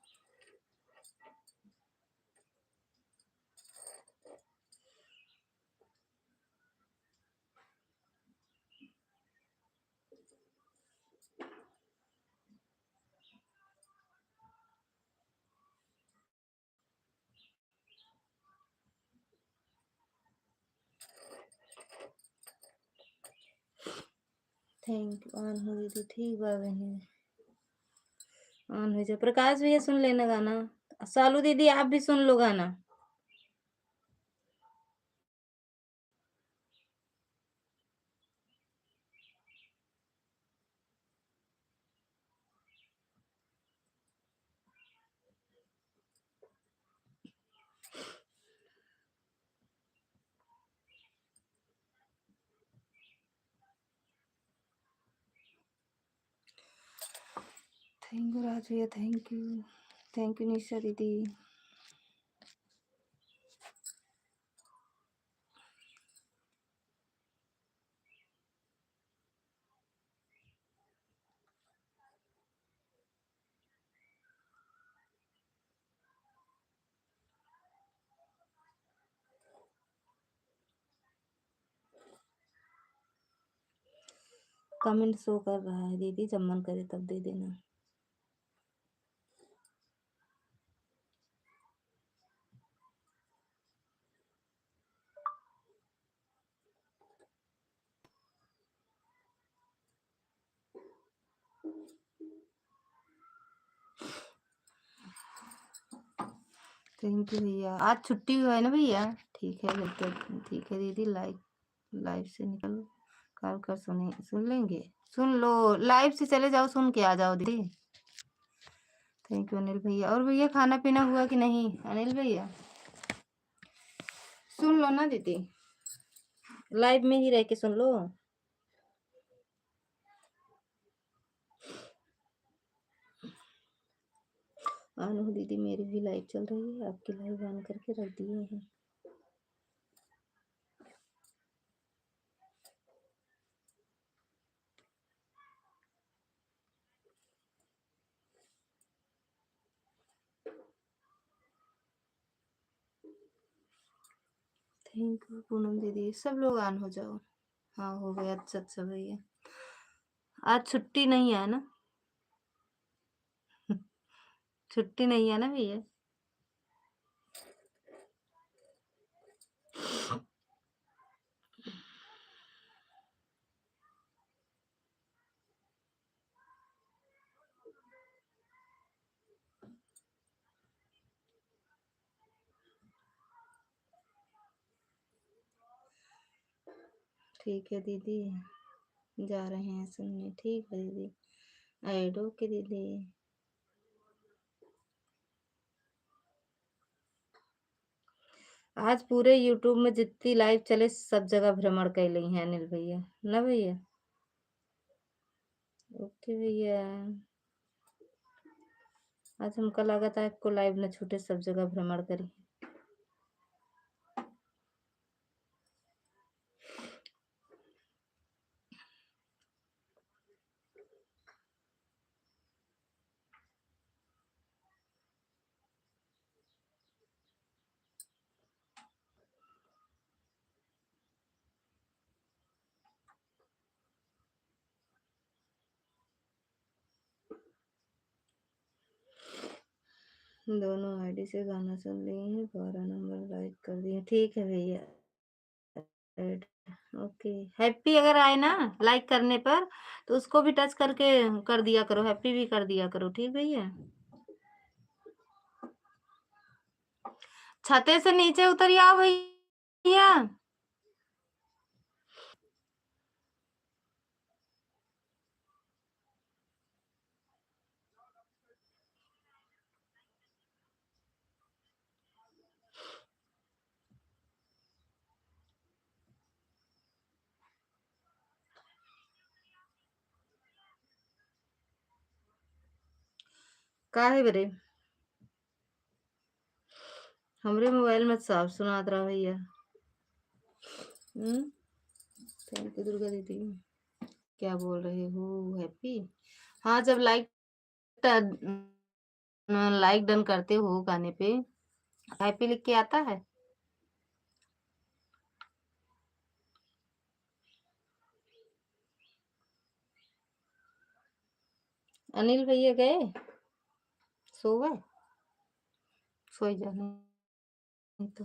Thank you. ऑन हो दीदी, ठीक बा बहिन, ऑन हो जा। प्रकाश भैया सुन लेना गाना, सालू दीदी आप भी सुन लो गाना। थैंक यू राज भैया, थैंक यू, थैंक यू निशा दीदी। कमेंट शो कर रहा है दीदी, जब मन करे तब दे देना। थैंक यू भैया, आज छुट्टी हुआ है ना भैया? ठीक है, बिल्कुल ठीक है दीदी, लाइव, लाइव से निकल, कॉल कर सुने, सुन लेंगे। सुन लो, live से चले जाओ, सुन के आ जाओ दीदी। Thank you अनिल भैया। और भैया, खाना पीना हुआ कि नहीं अनिल भैया? सुन लो ना दीदी, live में ही रह के सुन लो। On हो दीदी, मेरी भी live चल रही है, आपकी live on करके रख दिए हैं। Thank you पूनम दीदी, सब लोग on हो जाओ। हाँ, हो गया। अच्छा, अच्छा भैया, आज छुट्टी नहीं है ना? छुट्टी नहीं है ना भैया? ठीक है दीदी, जा रहे हैं सुनने। ठीक है दीदी, add OK दीदी। आज पूरे YouTube में जितनी live चले, सब जगह भ्रमण कैले हैं अनिल भैया, ना भैया? OK भैया, आज हमका लागत है एको live न छूटे, सब जगह भ्रमण करी। दोनों ID से गाना सुन लिए हैं, बारह नंबर like कर दिए। ठीक है भैया, add, OK। Happy अगर आए ना like करने पर, तो उसको भी touch करके कर दिया करो, Happy भी कर दिया करो, ठीक भैया? छते से नीचे उतर आओ भैया। काहे बरे? हमरे mobile में साफ सुनात रहा भैया। हम्म? Thank you दुर्गा दीदी। क्या बोल रहे हो Happy? हाँ, जब like ट-, like done करते हो गाने पे, Happy लिख के आता है? अनिल भैया गए सोवे, सोई जाने। नहीं तो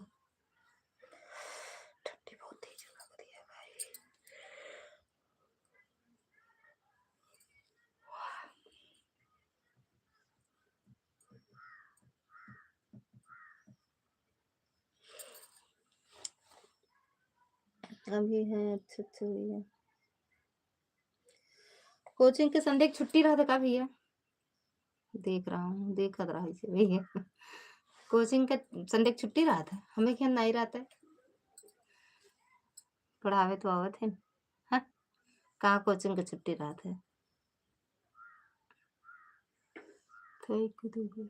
ठंडी बहुत तेज लग रही है भाई। अभी है, अच्छा, अच्छा भैया। Coaching के Sunday के छुट्टी रहत का भैया? देख रहा हूँ, देखत रहा इसे भैया। Coaching के Sunday के छुट्टी रहत है, हमें क्या नहीं रहत है? पढ़ावे तो आवत है। हाँ, कहाँ coaching के छुट्टी रहत है? तो एक को दो को।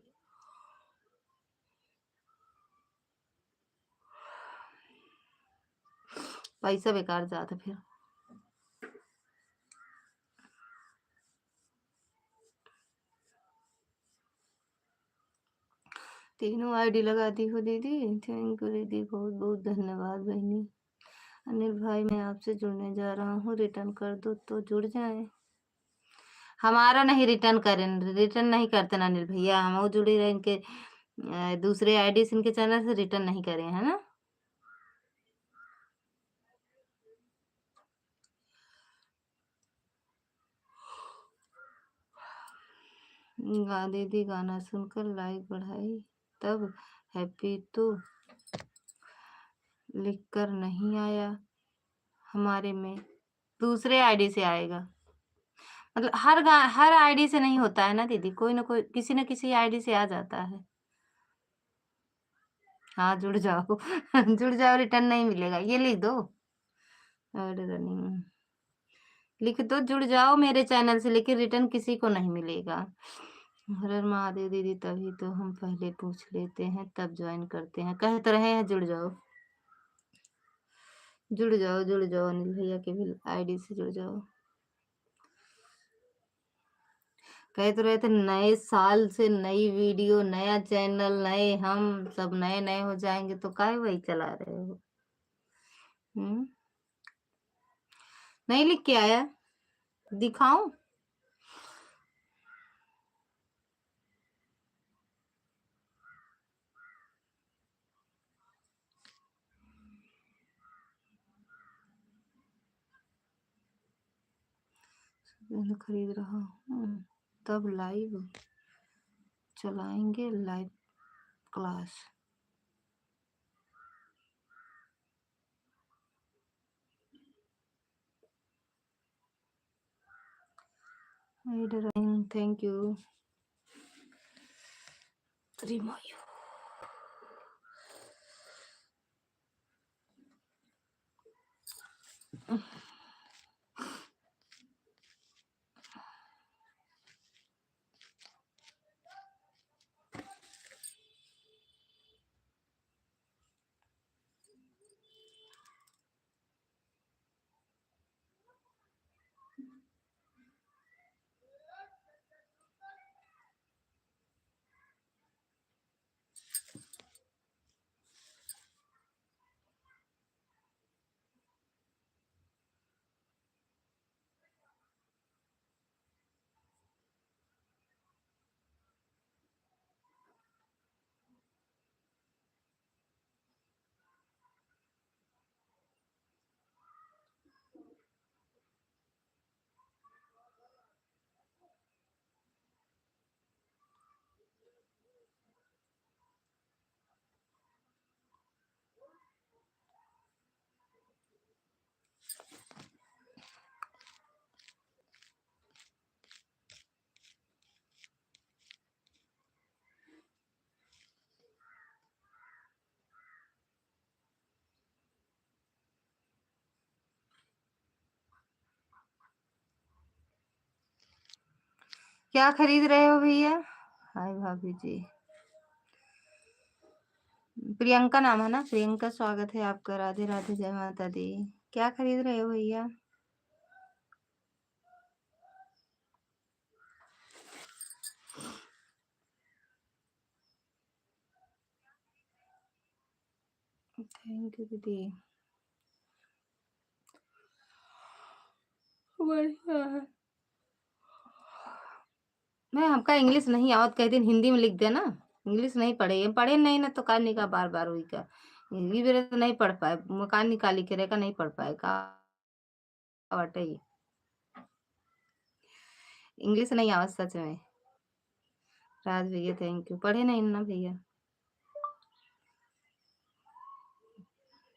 पैसा बेकार जात है फिर। तीनों ID लगा दी हो दीदी। Thank you दीदी, बहुत बहुत धन्यवाद बहनी। अनिल भाई, मैं आपसे जुड़ने जा रहा हूँ, return कर दो तो जुड़ जाए। हमारा नहीं return करें, return नहीं करते ना अनिल भैया, हम वो जुड़ी रहे इनके, अ, दूसरे ID से इनके channel से return नहीं करें, है ना? गा दीदी, गाना सुनकर like बढ़ाई, तब Happy तो लिखकर नहीं आया हमारे में, दूसरे ID से आएगा। मतलब हर गा-, हर आईडी से नहीं होता है ना दीदी, कोई ना कोई, किसी ना किसी आईडी से आ जाता है। हाँ, जुड़ जाओ। जुड़ जाओ, रिटर्न नहीं मिलेगा, ये लिख दो। और रनिंग लिख दो, "जुड़ जाओ मेरे चैनल से, लेकिन रिटर्न किसी को नहीं मिलेगा।" हर हर महादेव दीदी, तभी तो हम पहले पूछ लेते हैं, तब ज्वाइन करते हैं। कह तो रहे हैं, जुड़ जाओ, जुड़ जाओ, जुड़ जाओ, अनिल भैया के भी आईडी से जुड़ जाओ। कह तो रहे थे, "नए साल से नई वीडियो, नया चैनल, नए हम, सब नए नए हो जाएंगे।" तो काहे वही चला रहे हो? हम्म, नहीं लिख के आया, दिखाऊं? खरीद रहा हूँ, तब लाइव चलाएंगे, लाइव क्लास। Thank you। क्या खरीद रहे हो भैया? हाय भाभी जी। प्रियंका नाम है ना? प्रियंका, स्वागत है आपका। राधे राधे, जय माता दी। क्या खरीद रहे हो भैया? Thank you दीदी। बढ़िया है। मैं, हमका इंग्लिश नहीं आवत, कह दिन हिंदी में लिख देना। इंग्लिश नहीं पढ़े, ये पढ़े नहीं ना तो का निका बार बार हुई का। ये बेरे तो नहीं पढ़ पाए, मैं का निकाली के रे का नहीं पढ़ पाए का। बाटे ये। इंग्लिश नहीं आवत सच में। राज भैया, thank you। पढ़े नहीं ना भैया।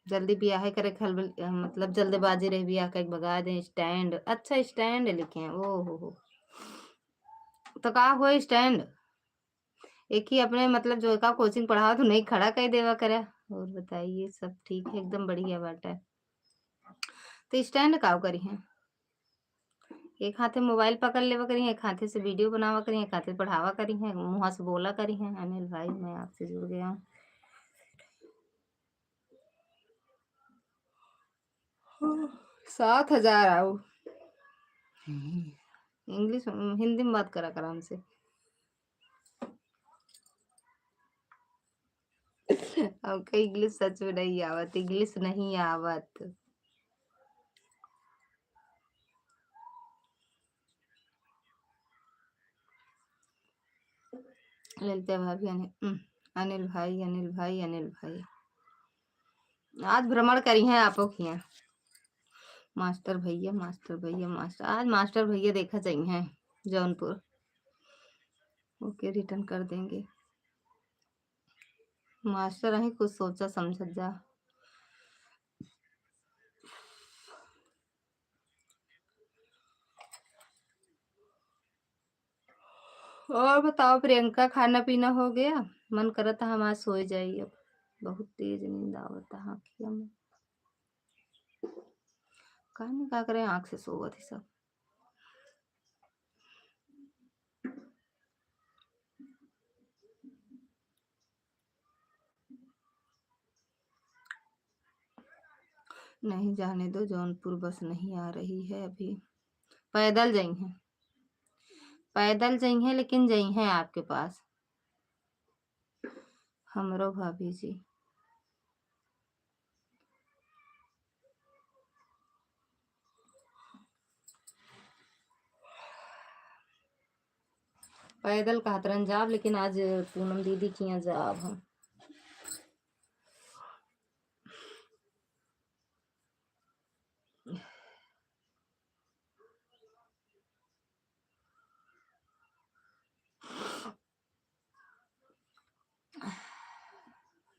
जल्दी बियाह करे के हलबल-, मतलब जल्दबाजी रहे बियाह करे के, भगा दे स्टैंड। अच्छा, स्टैंड लिखे हैं, ओ हो हो। तो का हुआ स्टैंड? एक ही अपने मतलब जो का कोचिंग पढ़ावा तो नहीं खड़ा कर देवा करे। और बताइए, सब ठीक है? एकदम बढ़िया बात है। तो स्टैंड का करी हैं? एक हाथे मोबाइल पकड़ लेवा करी हैं, एक हाथे से वीडियो बनावा करी हैं, एक हाथे पढ़ावा करी हैं, मुँह से बोला करी हैं। अनिल भाई, मैं आपसे जुड़ गया हूँ। सात हजार आओ। इंग्लिश, हिंदी में बात करा कर हमसे। हमका इंग्लिश सच में नहीं आवत, इंग्लिश नहीं आवत। ललिता भाभी, अनिल, उम, अनिल भाई, अनिल भाई, अनिल भाई। आज भ्रमण करी हैं आपो के यहाँ। मास्टर भैया, मास्टर भैया, मास्टर, आज मास्टर भैया देखा जाई हैं जौनपुर। ओके, रिटर्न कर देंगे। मास्टर अहीं कुछ सोचा समझत जा। और बताओ प्रियंका, खाना पीना हो गया? मन करत है हम आज सोए जाई अब, बहुत तेज नींद आवत है आँखिया में। काहे न का करे, आँख से सोवत ही सब। नहीं जाने दो, जौनपुर बस नहीं आ रही है अभी। पैदल जइहें, पैदल जइहें, लेकिन जइहें आपके पास। हमरो भाभी जी। पैदल कहत रहन जाब, लेकिन आज पूनम दीदी के यहाँ जाब हम।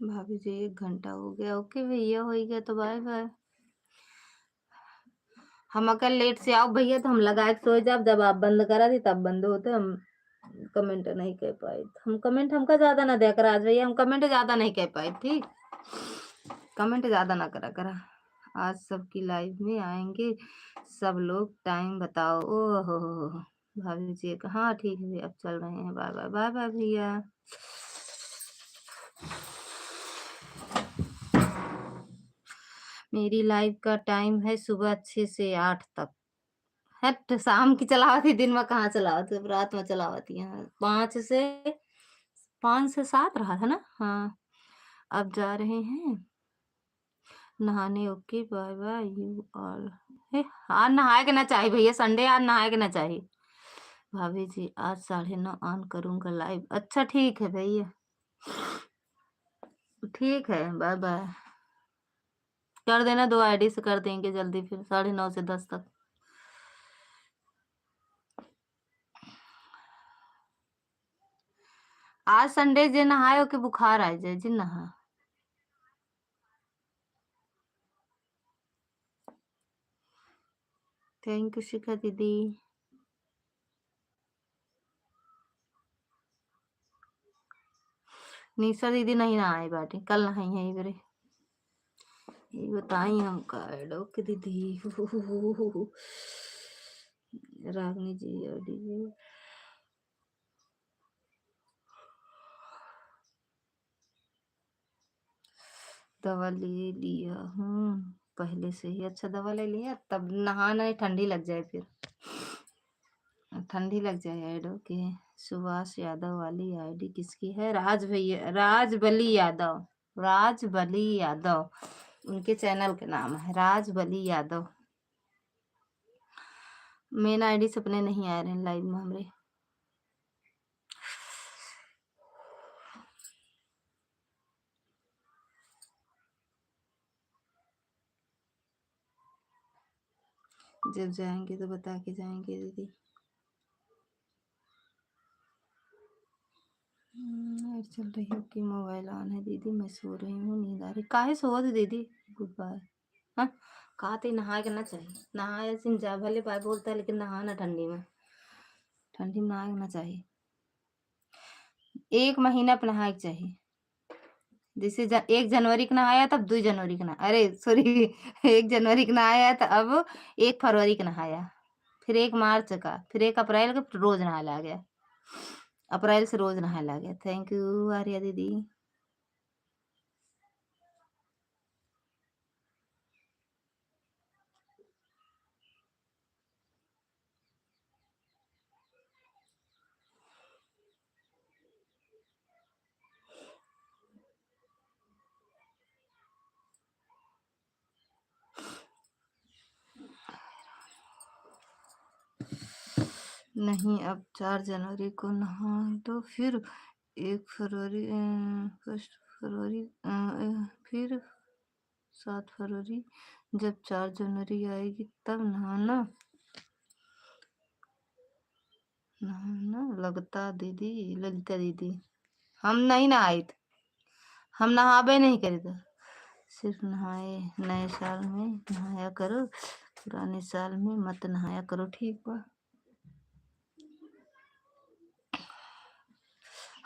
भाभी जी, एक घंटा हो गया। OK भैया, हो गया तो bye bye। हम अगर लेट से आओ भैया तो हम लगा के सो जाब, जब आप बंद करा दी तब बंद होते। हम comment नहीं कर पाए, हम comment हमका ज्यादा ना दिया करा आज भैया, हम comment ज्यादा नहीं कर पाए, ठीक, comment ज्यादा ना करा करा। आज सबकी live में आएंगे सब लोग, time बताओ। ओ हो हो हो। भाभी जी एक, हाँ ठीक है, अब चल रहे हैं, bye bye, bye bye भैया। मेरी live का time है सुबह छः से आठ तक। हट, शाम की चलावत ही, दिन में कहाँ चलावत ही, रात में चलावत ही। हाँ, पाँच से, पाँच से सात रहा था ना। हाँ, अब जा रहे हैं नहाने। OK, bye bye you all। हे, आज नहाए के ना चाही भैया, Sunday, आज नहाए के ना चाही। भाभी जी, आज साढ़े नौ on करूँगा live। अच्छा, ठीक है भैया, ठीक है, bye bye। कर देना, दो ID से कर देंगे जल्दी, फिर साढ़े नौ से दस तक। आज Sunday, जे नहाए ओके बुखार आ जाए जी, नहा। Thank you शिखा दीदी। निशा दीदी नहीं नहाई बाटी, कल नहाई है इबरे। ये बताई हमका एडो के दीदी। रागनी जी, ID जी। दवा ले लिया हूँ पहले से ही। अच्छा, दवा ले लिया, तब नहाना है, ठंडी लग जाए फिर। ठंडी लग जाए। एडो के सुभाष यादव वाली ID किसकी है? राज भैया, राजबली यादव, राजबली यादव उनके channel के नाम है, राजबली यादव। Main ID से अपने नहीं आ रहे हैं live में हमरे। जब जाएंगे तो बता के जाएंगे दीदी। हम्म, light चल रही है कि mobile on है दीदी? मैं सो रही हूँ, नींद आ रही। काहे सोवत दीदी? Good bye। हाँ, कहा थे नहाए के ना चाही, नहाए सिन जा, भले bye बोलता है, लेकिन नहाना ठंडी में, ठंडी में नहाए के ना चाही। एक महीना पे नहाए के चाही। जैसे ज-, एक जनवरी के नहाया, तब दुई जनवरी के नहा-, अरे sorry, एक जनवरी के नहाया, तो अब एक फरवरी के नहाया, फिर एक मार्च का, फिर एक अप्रैल के, फिर रोज नहाए लाग गया। अप्रैल से रोज नहाए लाग गया। Thank you आर्या दीदी। नहीं, अब चार जनवरी को नहा दो, फिर एक फरवरी, अ, first फरवरी, अ, अ, फिर सात फरवरी, जब चार जनवरी आएगी तब नहाना। नहाना लगता दीदी, ललिता दीदी। हम नहीं नहाइत, हम नहाबे नहीं करीत। सिर्फ नहाए, नए साल में नहाया करो, पुराने साल में मत नहाया करो, ठीक बा?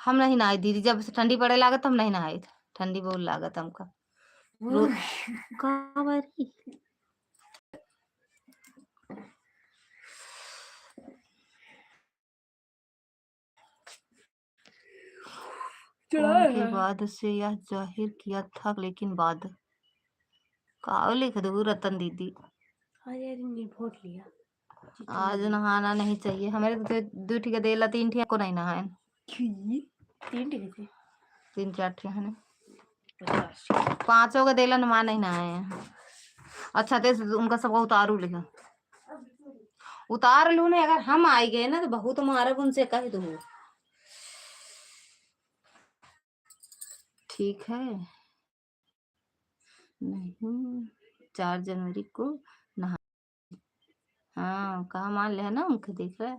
हम नहीं नहाई दीदी, जब से ठंडी पड़े लागत हम नहीं नहाई, ठंडी बहुत लागत हमका। रो-, का बारी? चढ़ाया कौन के है। बाद से यह जाहिर किया था, लेकिन बाद का लिख दू रतन दीदी? अरे, अरे, नहीं, वोट लिया। आज नहाना नहीं चाहिए। हमारे तो दो, दो ठीक देला, तीन ठीक को नहीं नहाए। ठीक? तीन ठीक थे। तीन चार ठीक है ना। पचास। पाँचों के देला नहा नहीं नहाए। अच्छा, ते उनका सबका उतारू लिखा। उतार लू ना, अगर हम आई गए ना तो बहुत मारब उनसे, कह दू। ठीक है। नहीं, चार जनवरी को नहा, हाँ, कहा मान ले है ना उनके, देख रहे।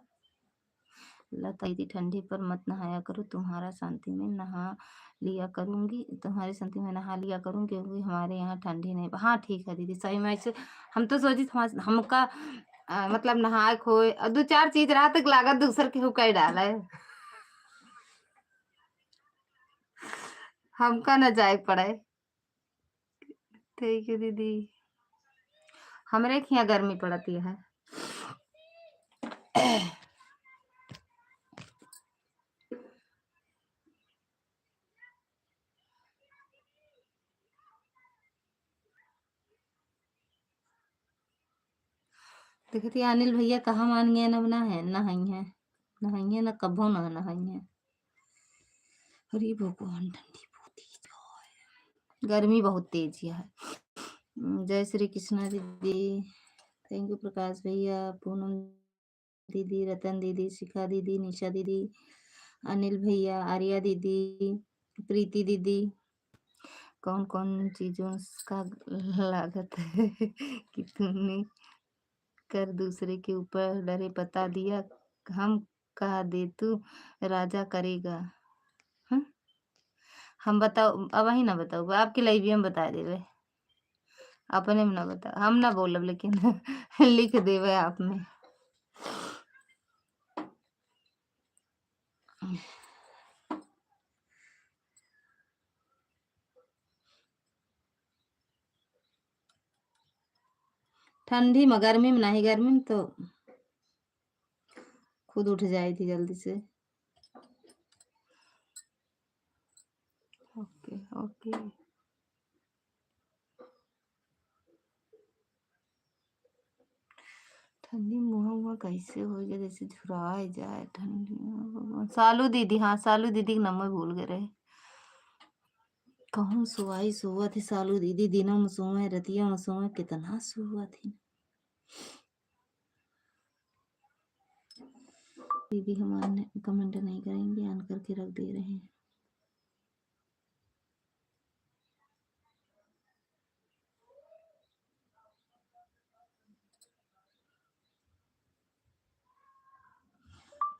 लता दीदी, ठंडी पर मत नहाया करो, तुम्हारा शांति में नहा लिया करूँगी, तुम्हारी शांति में नहा लिया करूँगी, क्योंकि हमारे यहाँ ठंडी नहीं। हाँ, ठीक है दीदी, सही में ऐसे हम तो सोची हमार-, हमका, अ, मतलब नहाए खोए, और दो चार चीज रात तक लागत दूसर के हुकाई डाले। हमका न जाए पड़े। Thank you दीदी। हमरे के यहाँ गर्मी पड़ती है। देखत ही अनिल भैया कहाँ मान गए, अब ना है, नहाई है, नहाई है, ना कभो ना नहाई है। अरे भगवान, ठंडी बहुत तेज है, गर्मी बहुत तेज है। जय श्री कृष्णा दीदी, thank you प्रकाश भैया, पूनम दीदी, रतन दीदी, शिखा दीदी, निशा दीदी, अनिल भैया, आर्या दीदी, प्रीति दीदी, कौन-कौन चीज़ों का लागत है कि तूने कर दूसरे के ऊपर डरे बता दिया, हम कहा दे तू राजा करेगा। हम्म? हम बताओ, अब वही ना बताओ, आपके लिए भी हम बता देवे। अपने में ना बताओ, हम ना बोलब, लेकिन लिख देवे आप में। ठंडी में, गर्मी में नहीं, गर्मी में तो खुद उठ जाई थी जल्दी से। OK, OK। ठंडी मुँह उहाँ कैसे होइ गए, जैसे झुराए जाए ठंडी। सालू दीदी, हाँ, सालू दीदी के नंबर भूल गए रहे। कहूँ सुवाई सुवत ही सालू दीदी, दिनों में सोए, रतियों में सोए, कितना सुवत ही। दीदी हमारे comment नहीं करेंगे, on करके रख दे रहे हैं।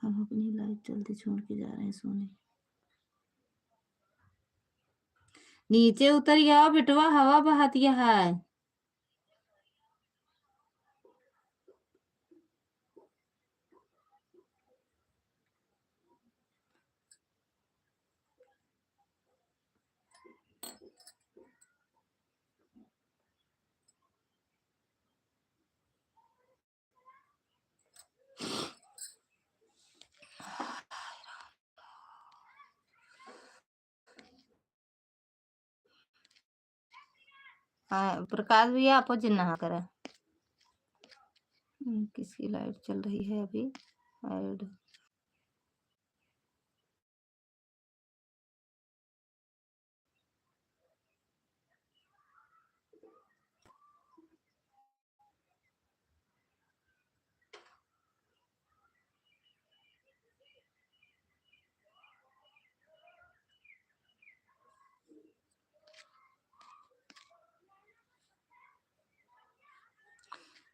हम अपनी live चलते छोड़ के जा रहे हैं सोने। नीचे उतर गया बेटवा, हवा बहतिया है। हाँ, प्रकाश भैया, आपो जिन नहा करा। हम्म, किसकी live चल रही है अभी? Add।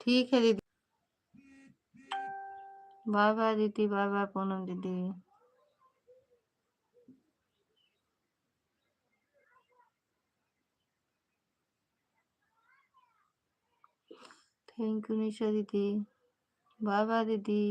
ठीक है दीदी। Bye bye दीदी, bye bye पूनम दीदी। Thank you निशा दीदी। Bye bye दीदी।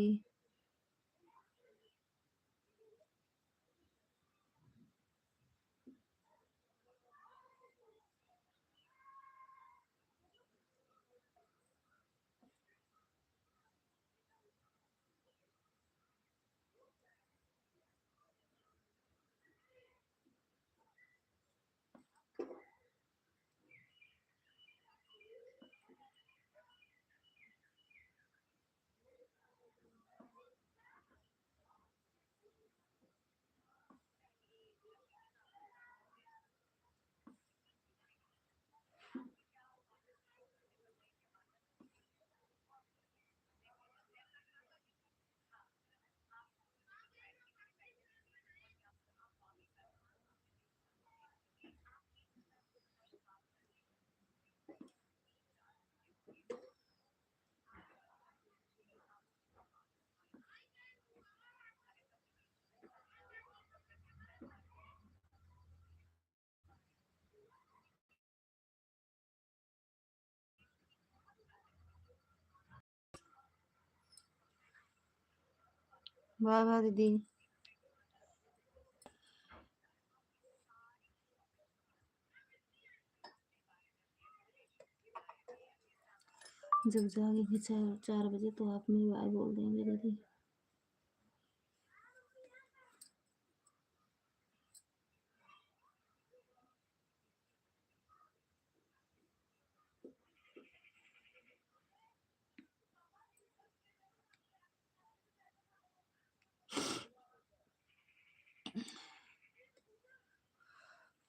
बाय बाय दीदी। जब जागेंगे चार, चार बजे तो आप में बाय बोल देंगे दीदी।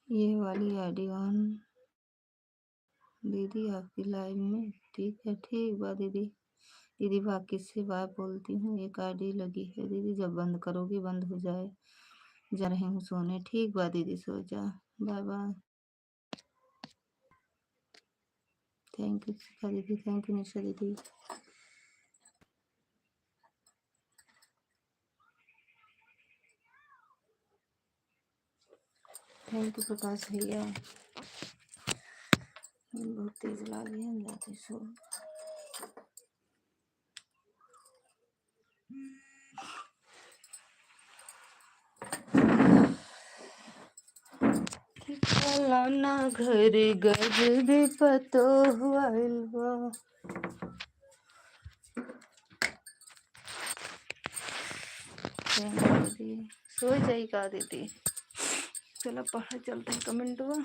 ये वाली आईडी ऑन दीदी आपकी लाइव में, ठीक है, ठीक बा दीदी। दीदी बाकी से बात बोलती हूँ, एक आईडी लगी है दीदी, जब बंद करोगी बंद हो जाए, जा रही हूँ सोने। ठीक बा दीदी, सो जा, बाय बाय। थैंक यू शिखा दीदी, थैंक यू निशा दीदी। थैंक यू प्रकाश भैया। बहुत तेज लागे है, जाते सो। फलाना घर गजब पतोह आइल बा। सो जाई का दीदी? चला पढ़ा चलते हैं कमेंटवा।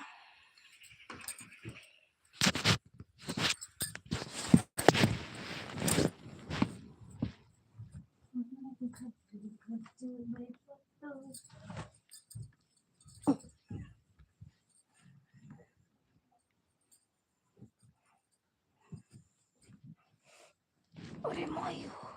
अरे माई हो।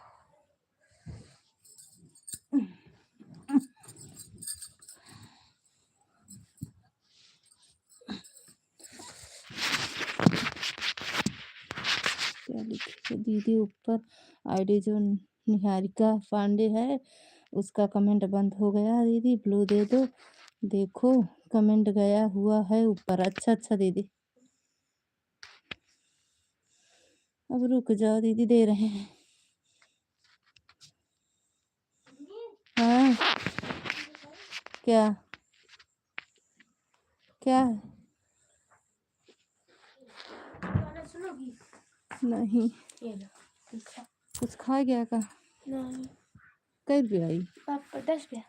क्या लिखे दीदी ऊपर? आईडी जो निहारिका पांडे है, उसका कमेंट बंद हो गया दीदी, ब्लू दे दो। देखो, कमेंट गया हुआ है ऊपर। अच्छा, अच्छा दीदी, अब रुक जाओ दीदी, दे रहे हैं। हाँ, क्या, क्या है? नहीं। कुछ खा गया का? नहीं। कै रुपया आई? पापा, दस रुपया।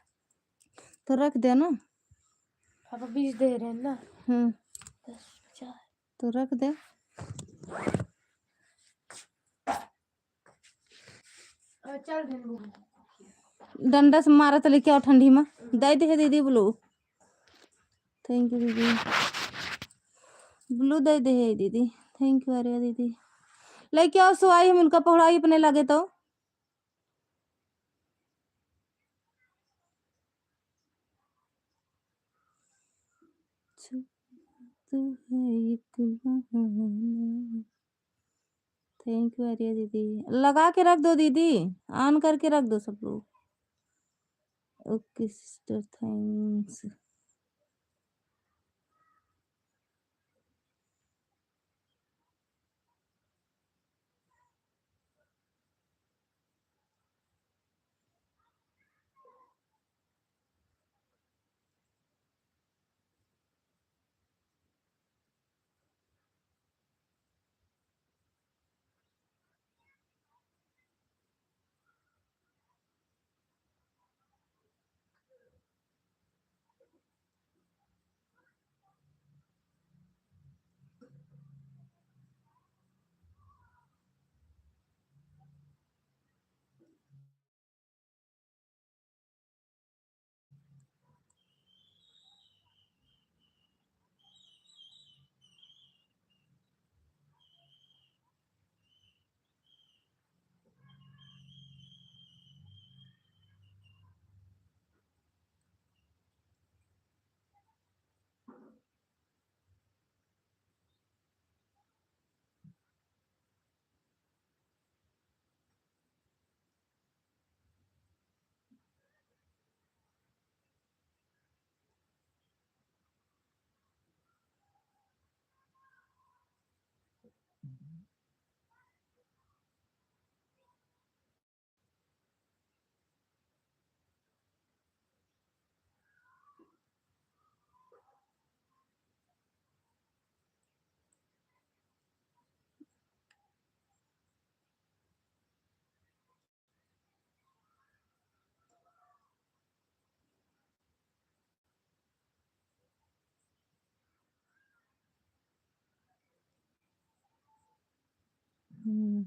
तो रख दे ना। पापा बीस दे रहे हैं ना। हम्म। दस, पचास। तो रख दे। डंडा से मारत लेके आओ ठंडी में। दे दे है दीदी ब्लू। थैंक यू दीदी। ब्लू दे दे है दीदी। थैंक यू आर्या दीदी। लेके आओ सो आई हम उनका पहुड़ाई अपने लगे तो। तू है एक बहाना। थैंक यू आर्या दीदी। लगा के रख दो दीदी, ऑन करके रख दो सब लोग। Okay sister, thanks. Hmm.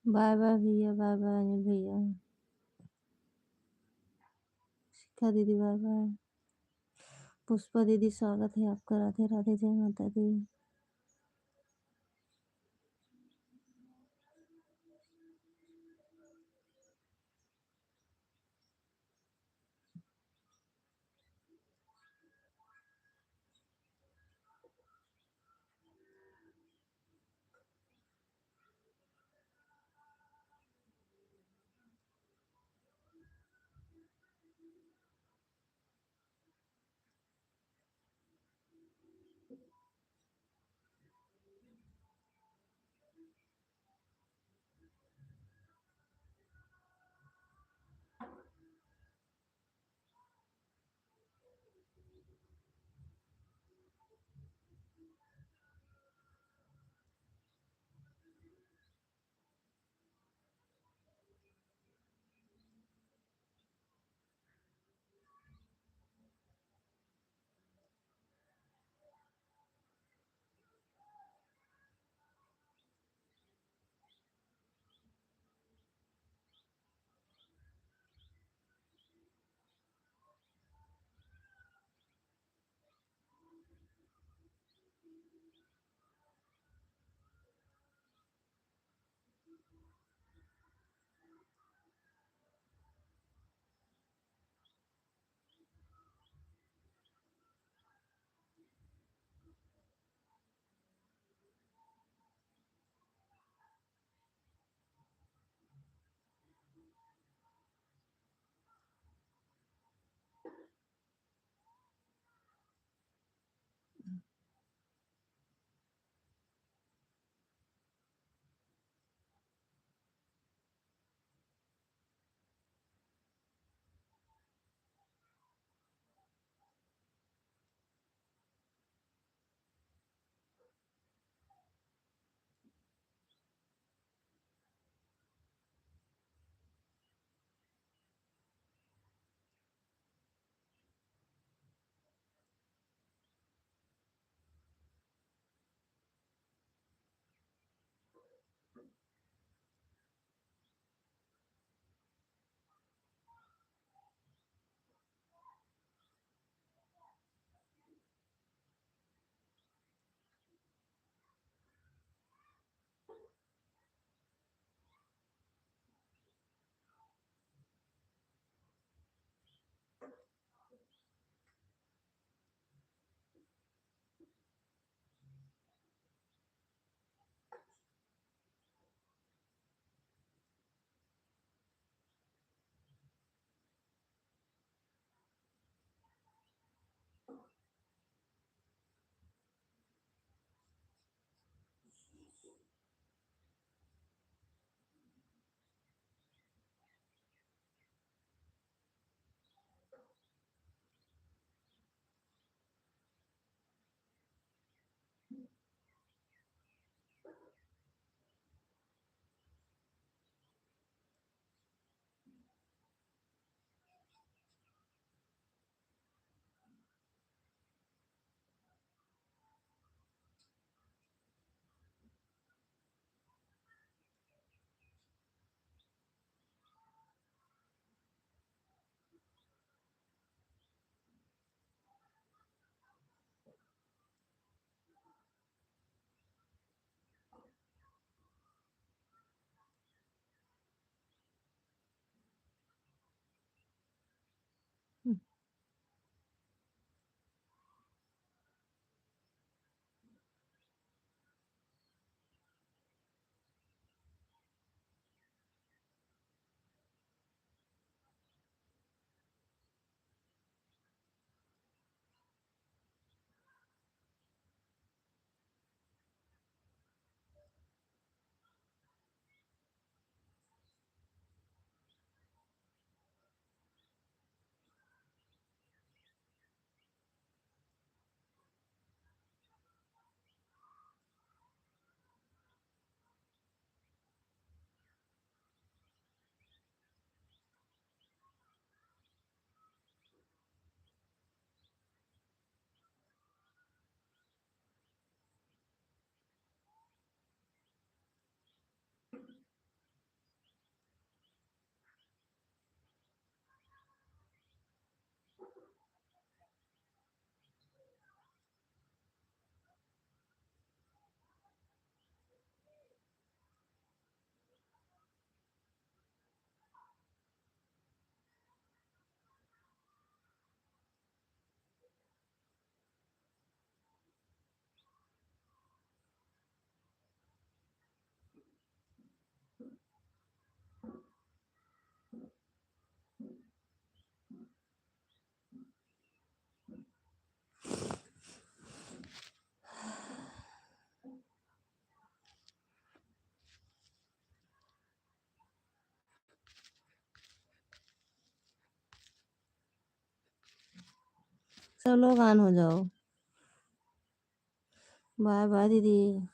Bye bye भैया, बाय बाय अनिल भैया। शिखा दीदी बाय बाय। पुष्पा दीदी स्वागत है आपका। राधे राधे, जय माता दी। चलो, गान हो जाओ। बाय बाय दीदी।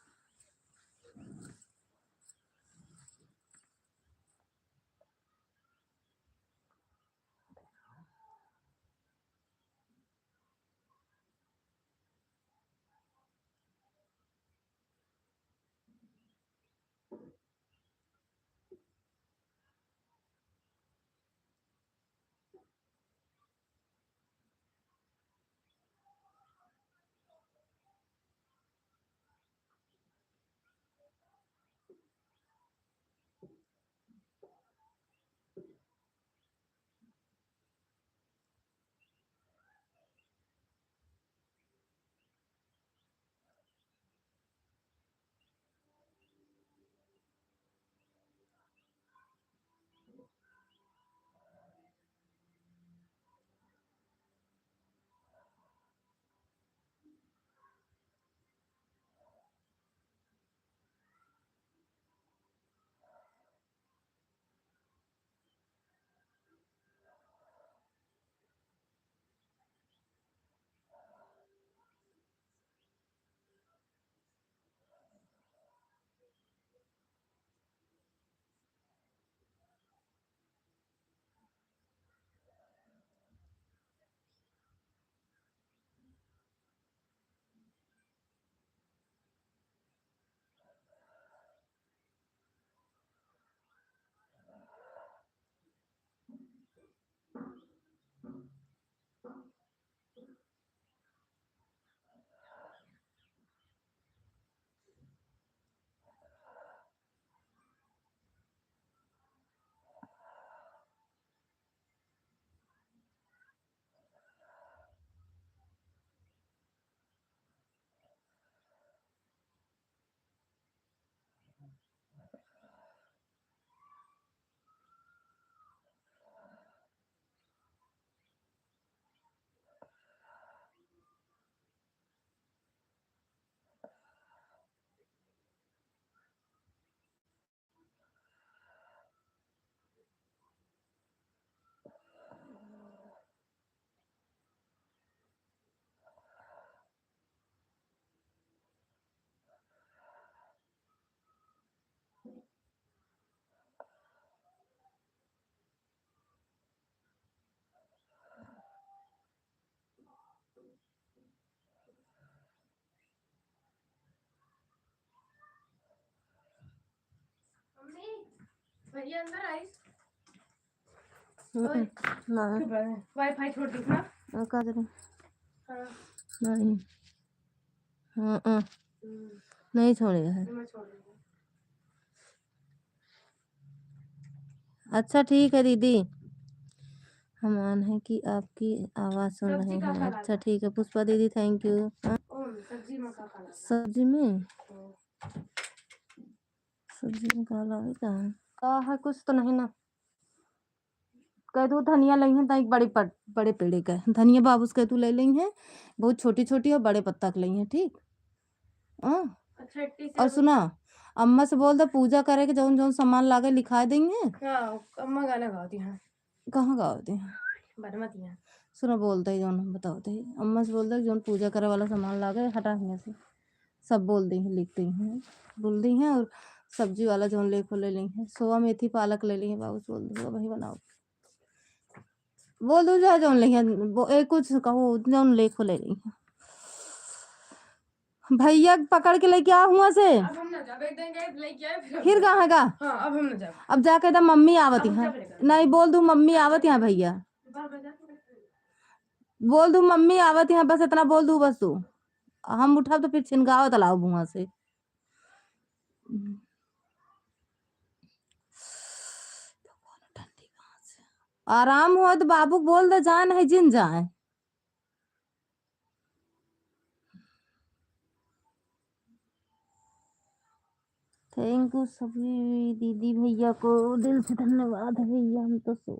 मम्मी, भैया अंदर आइस? हम्म, ओए, ना। चुप रहे। वाईफाई छोड़ दी ना। और का करें? हाँ। नहीं। हम्म, हम्म। हम्म। नहीं छोड़ेगा है। मैं छोड़ दूंगी। अच्छा, ठीक है दीदी, हम आन है कि आपकी आवाज़ सुन रहे हैं। अच्छा, ठीक है पुष्पा दीदी, thank you। हाँ? सब्जी में का का लगा? सब्जी में? हम्म। सब्जी में का लागे का है? का है, कुछ तो नहीं ना। कह दू धनिया लइहें, त एक बड़ी पट-, बड़े पेड़े का है। धनिया बाबू से कह दू ले लइहें, बहुत छोटी-छोटी और बड़े पत्ता के लइहें, ठीक? हाँ? अच्छा, इतनी सी और अभी सुना, अम्मा से बोल दे पूजा करे के जौन जौन सामान लागे लिखाए देइहें। हाँ, अम्मा गाना गावती हैं। कहाँ गावती हैं? बनमत हैं। सुना, बोल दे जौन हम बतावत ही। अम्मा से बोल दे जौन पूजा करे वाला सामान लागे हटा हियाँ से। सब बोल देइहें, लिख देइहें, बोल देइहें और सब्जी वाला जौन लेखो ले लइहें। सोया मेथी पालक ले लइहें, बाबू से बोल दे वही बनाओ। बोल दू चाहे जौन लइहें, बो-, ए, कुछ कहो, जौन लेखो ले लइहें। भैया के पकड़ के लेके आ हुआँ से। अब हम ना जाब, एक दिन गए लेके आए, फिर फिर हम कहाँ का? हाँ, अब हम ना जाब। अब जाके दा मम्मी आवत अब हम हैं। जाबे ना करब। नहीं, बोल दू मम्मी आवत हैं भैया। बार बार जाके बोल दू मम्मी आवत हैं, बस इतना बोल दू बस तू। हम उठब तो फिर छिनगावत लाओ हुआँ से। आराम हो तो बाबू के बोल दे, जाए नहीं जिन जाए। Thank you सभी दीदी भैया को, दिल से धन्यवाद है भैया, हम तो सो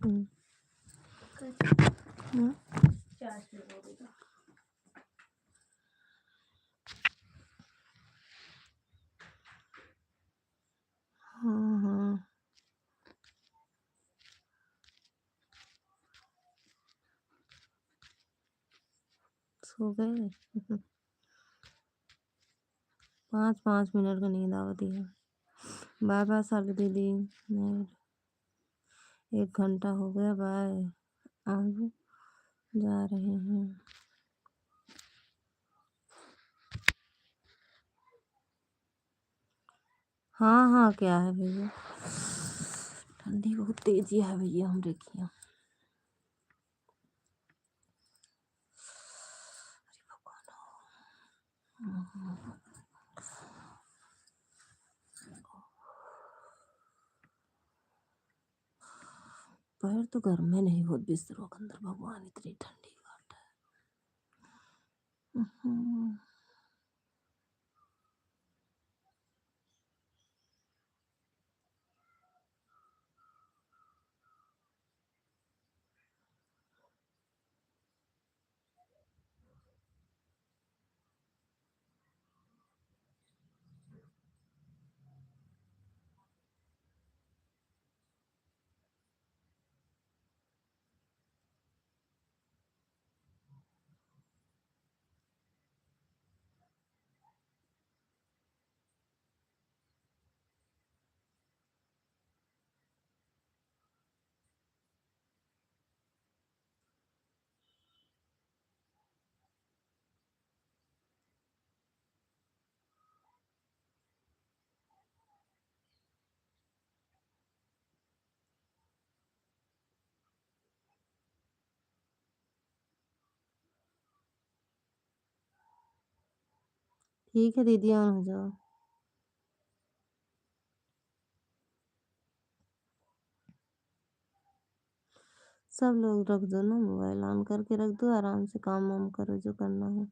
हम्म। हम्म। हाँ, हाँ। सो गए। पाँच, पाँच मिनट का नींद आवत है। बाय बाय सालू दीदी। नहीं, एक घंटा हो गया, बाय। अब जा रहे हैं। हाँ, हाँ, क्या है भैया? ठंडी बहुत तेजी है भैया, हम देखिए। अरे भगवान। पैर तो गर्मे नहीं होत बिस्तरो के अंदर, भगवान, इतनी ठंडी बात है। हम्म। ठीक है दीदी, on हो जाओ। सब लोग रख दो ना, mobile on करके रख दो, आराम से काम वाम करो जो करना है।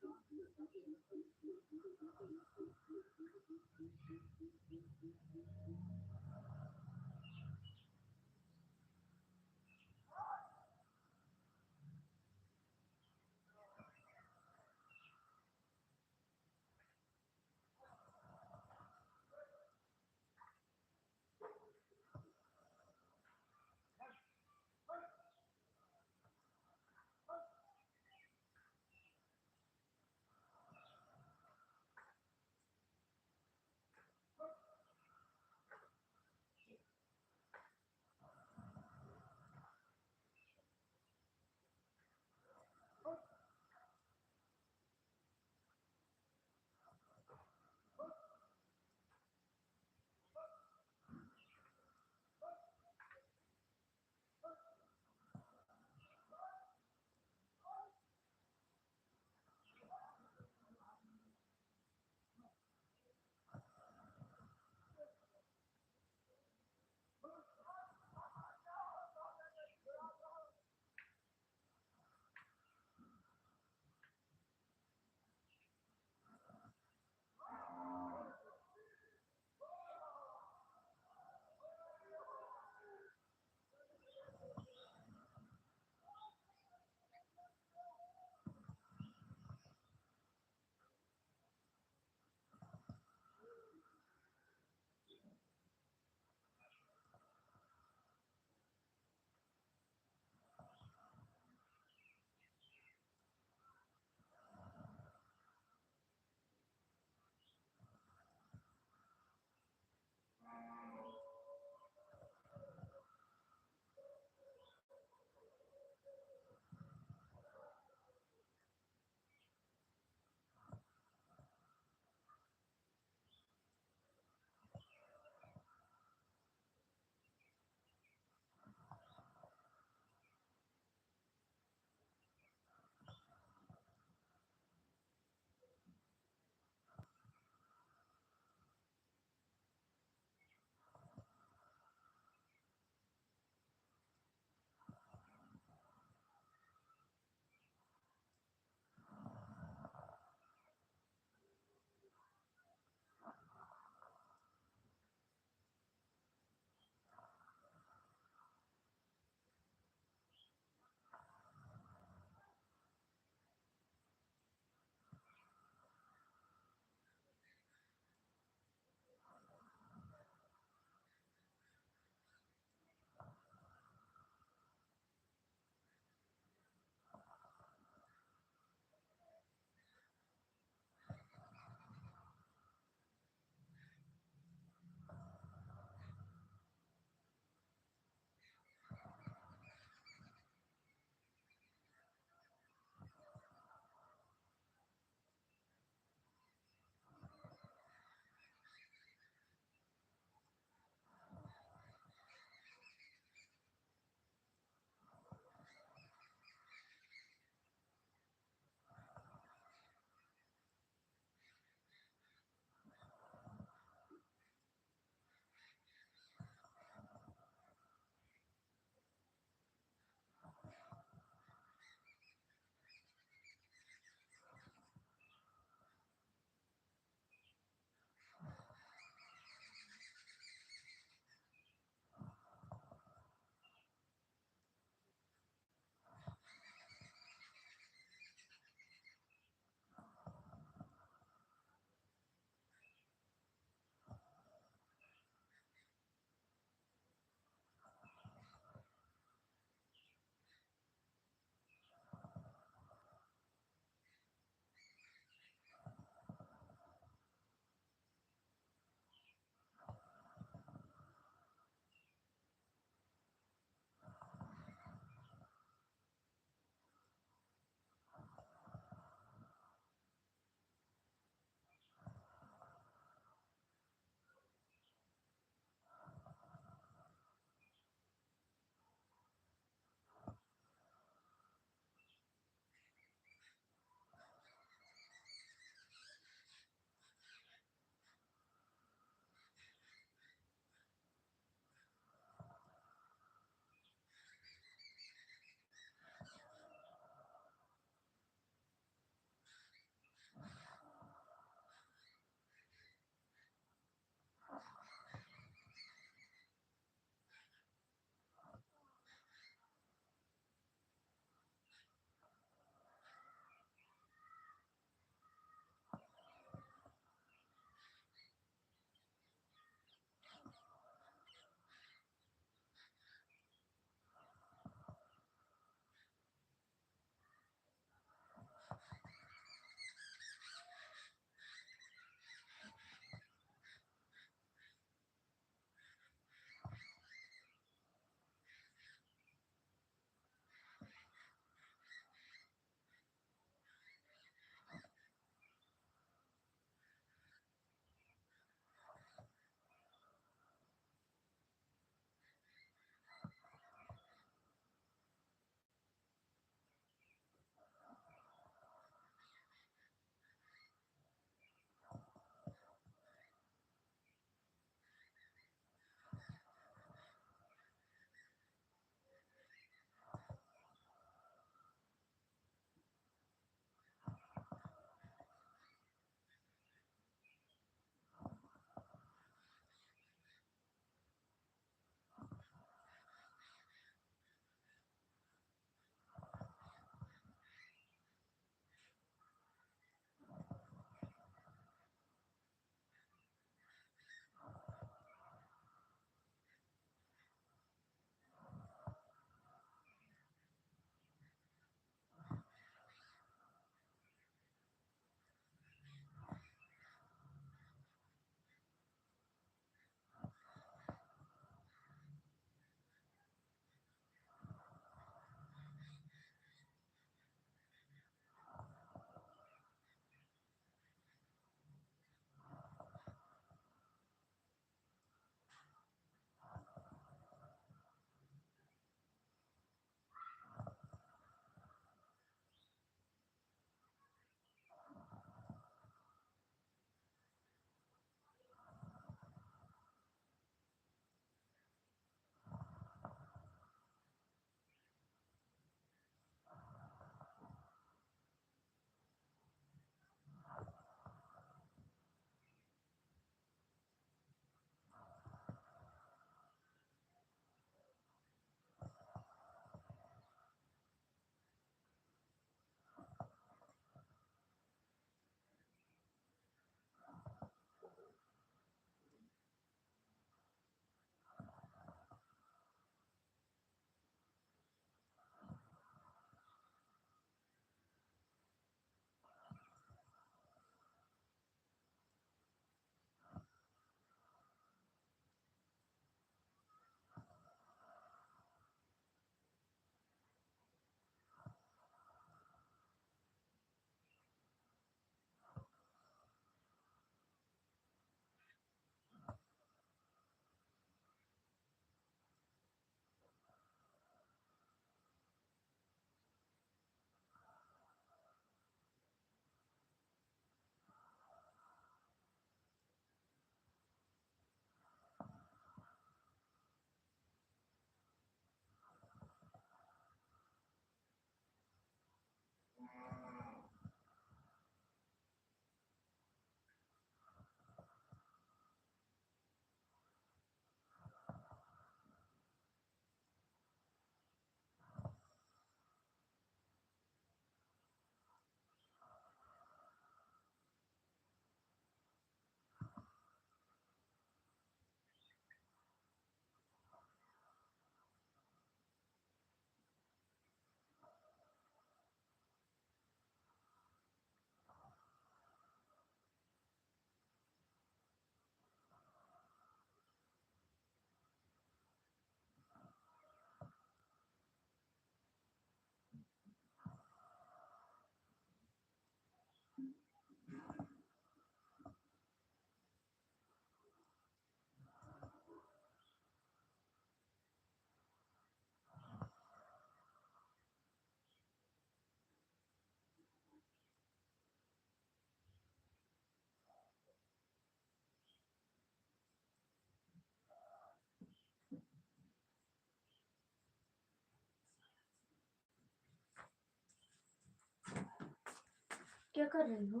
क्या कर रही हो?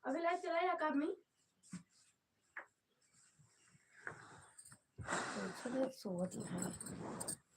अभी लाइट चलाया का आदमी? चलो, सोवत है।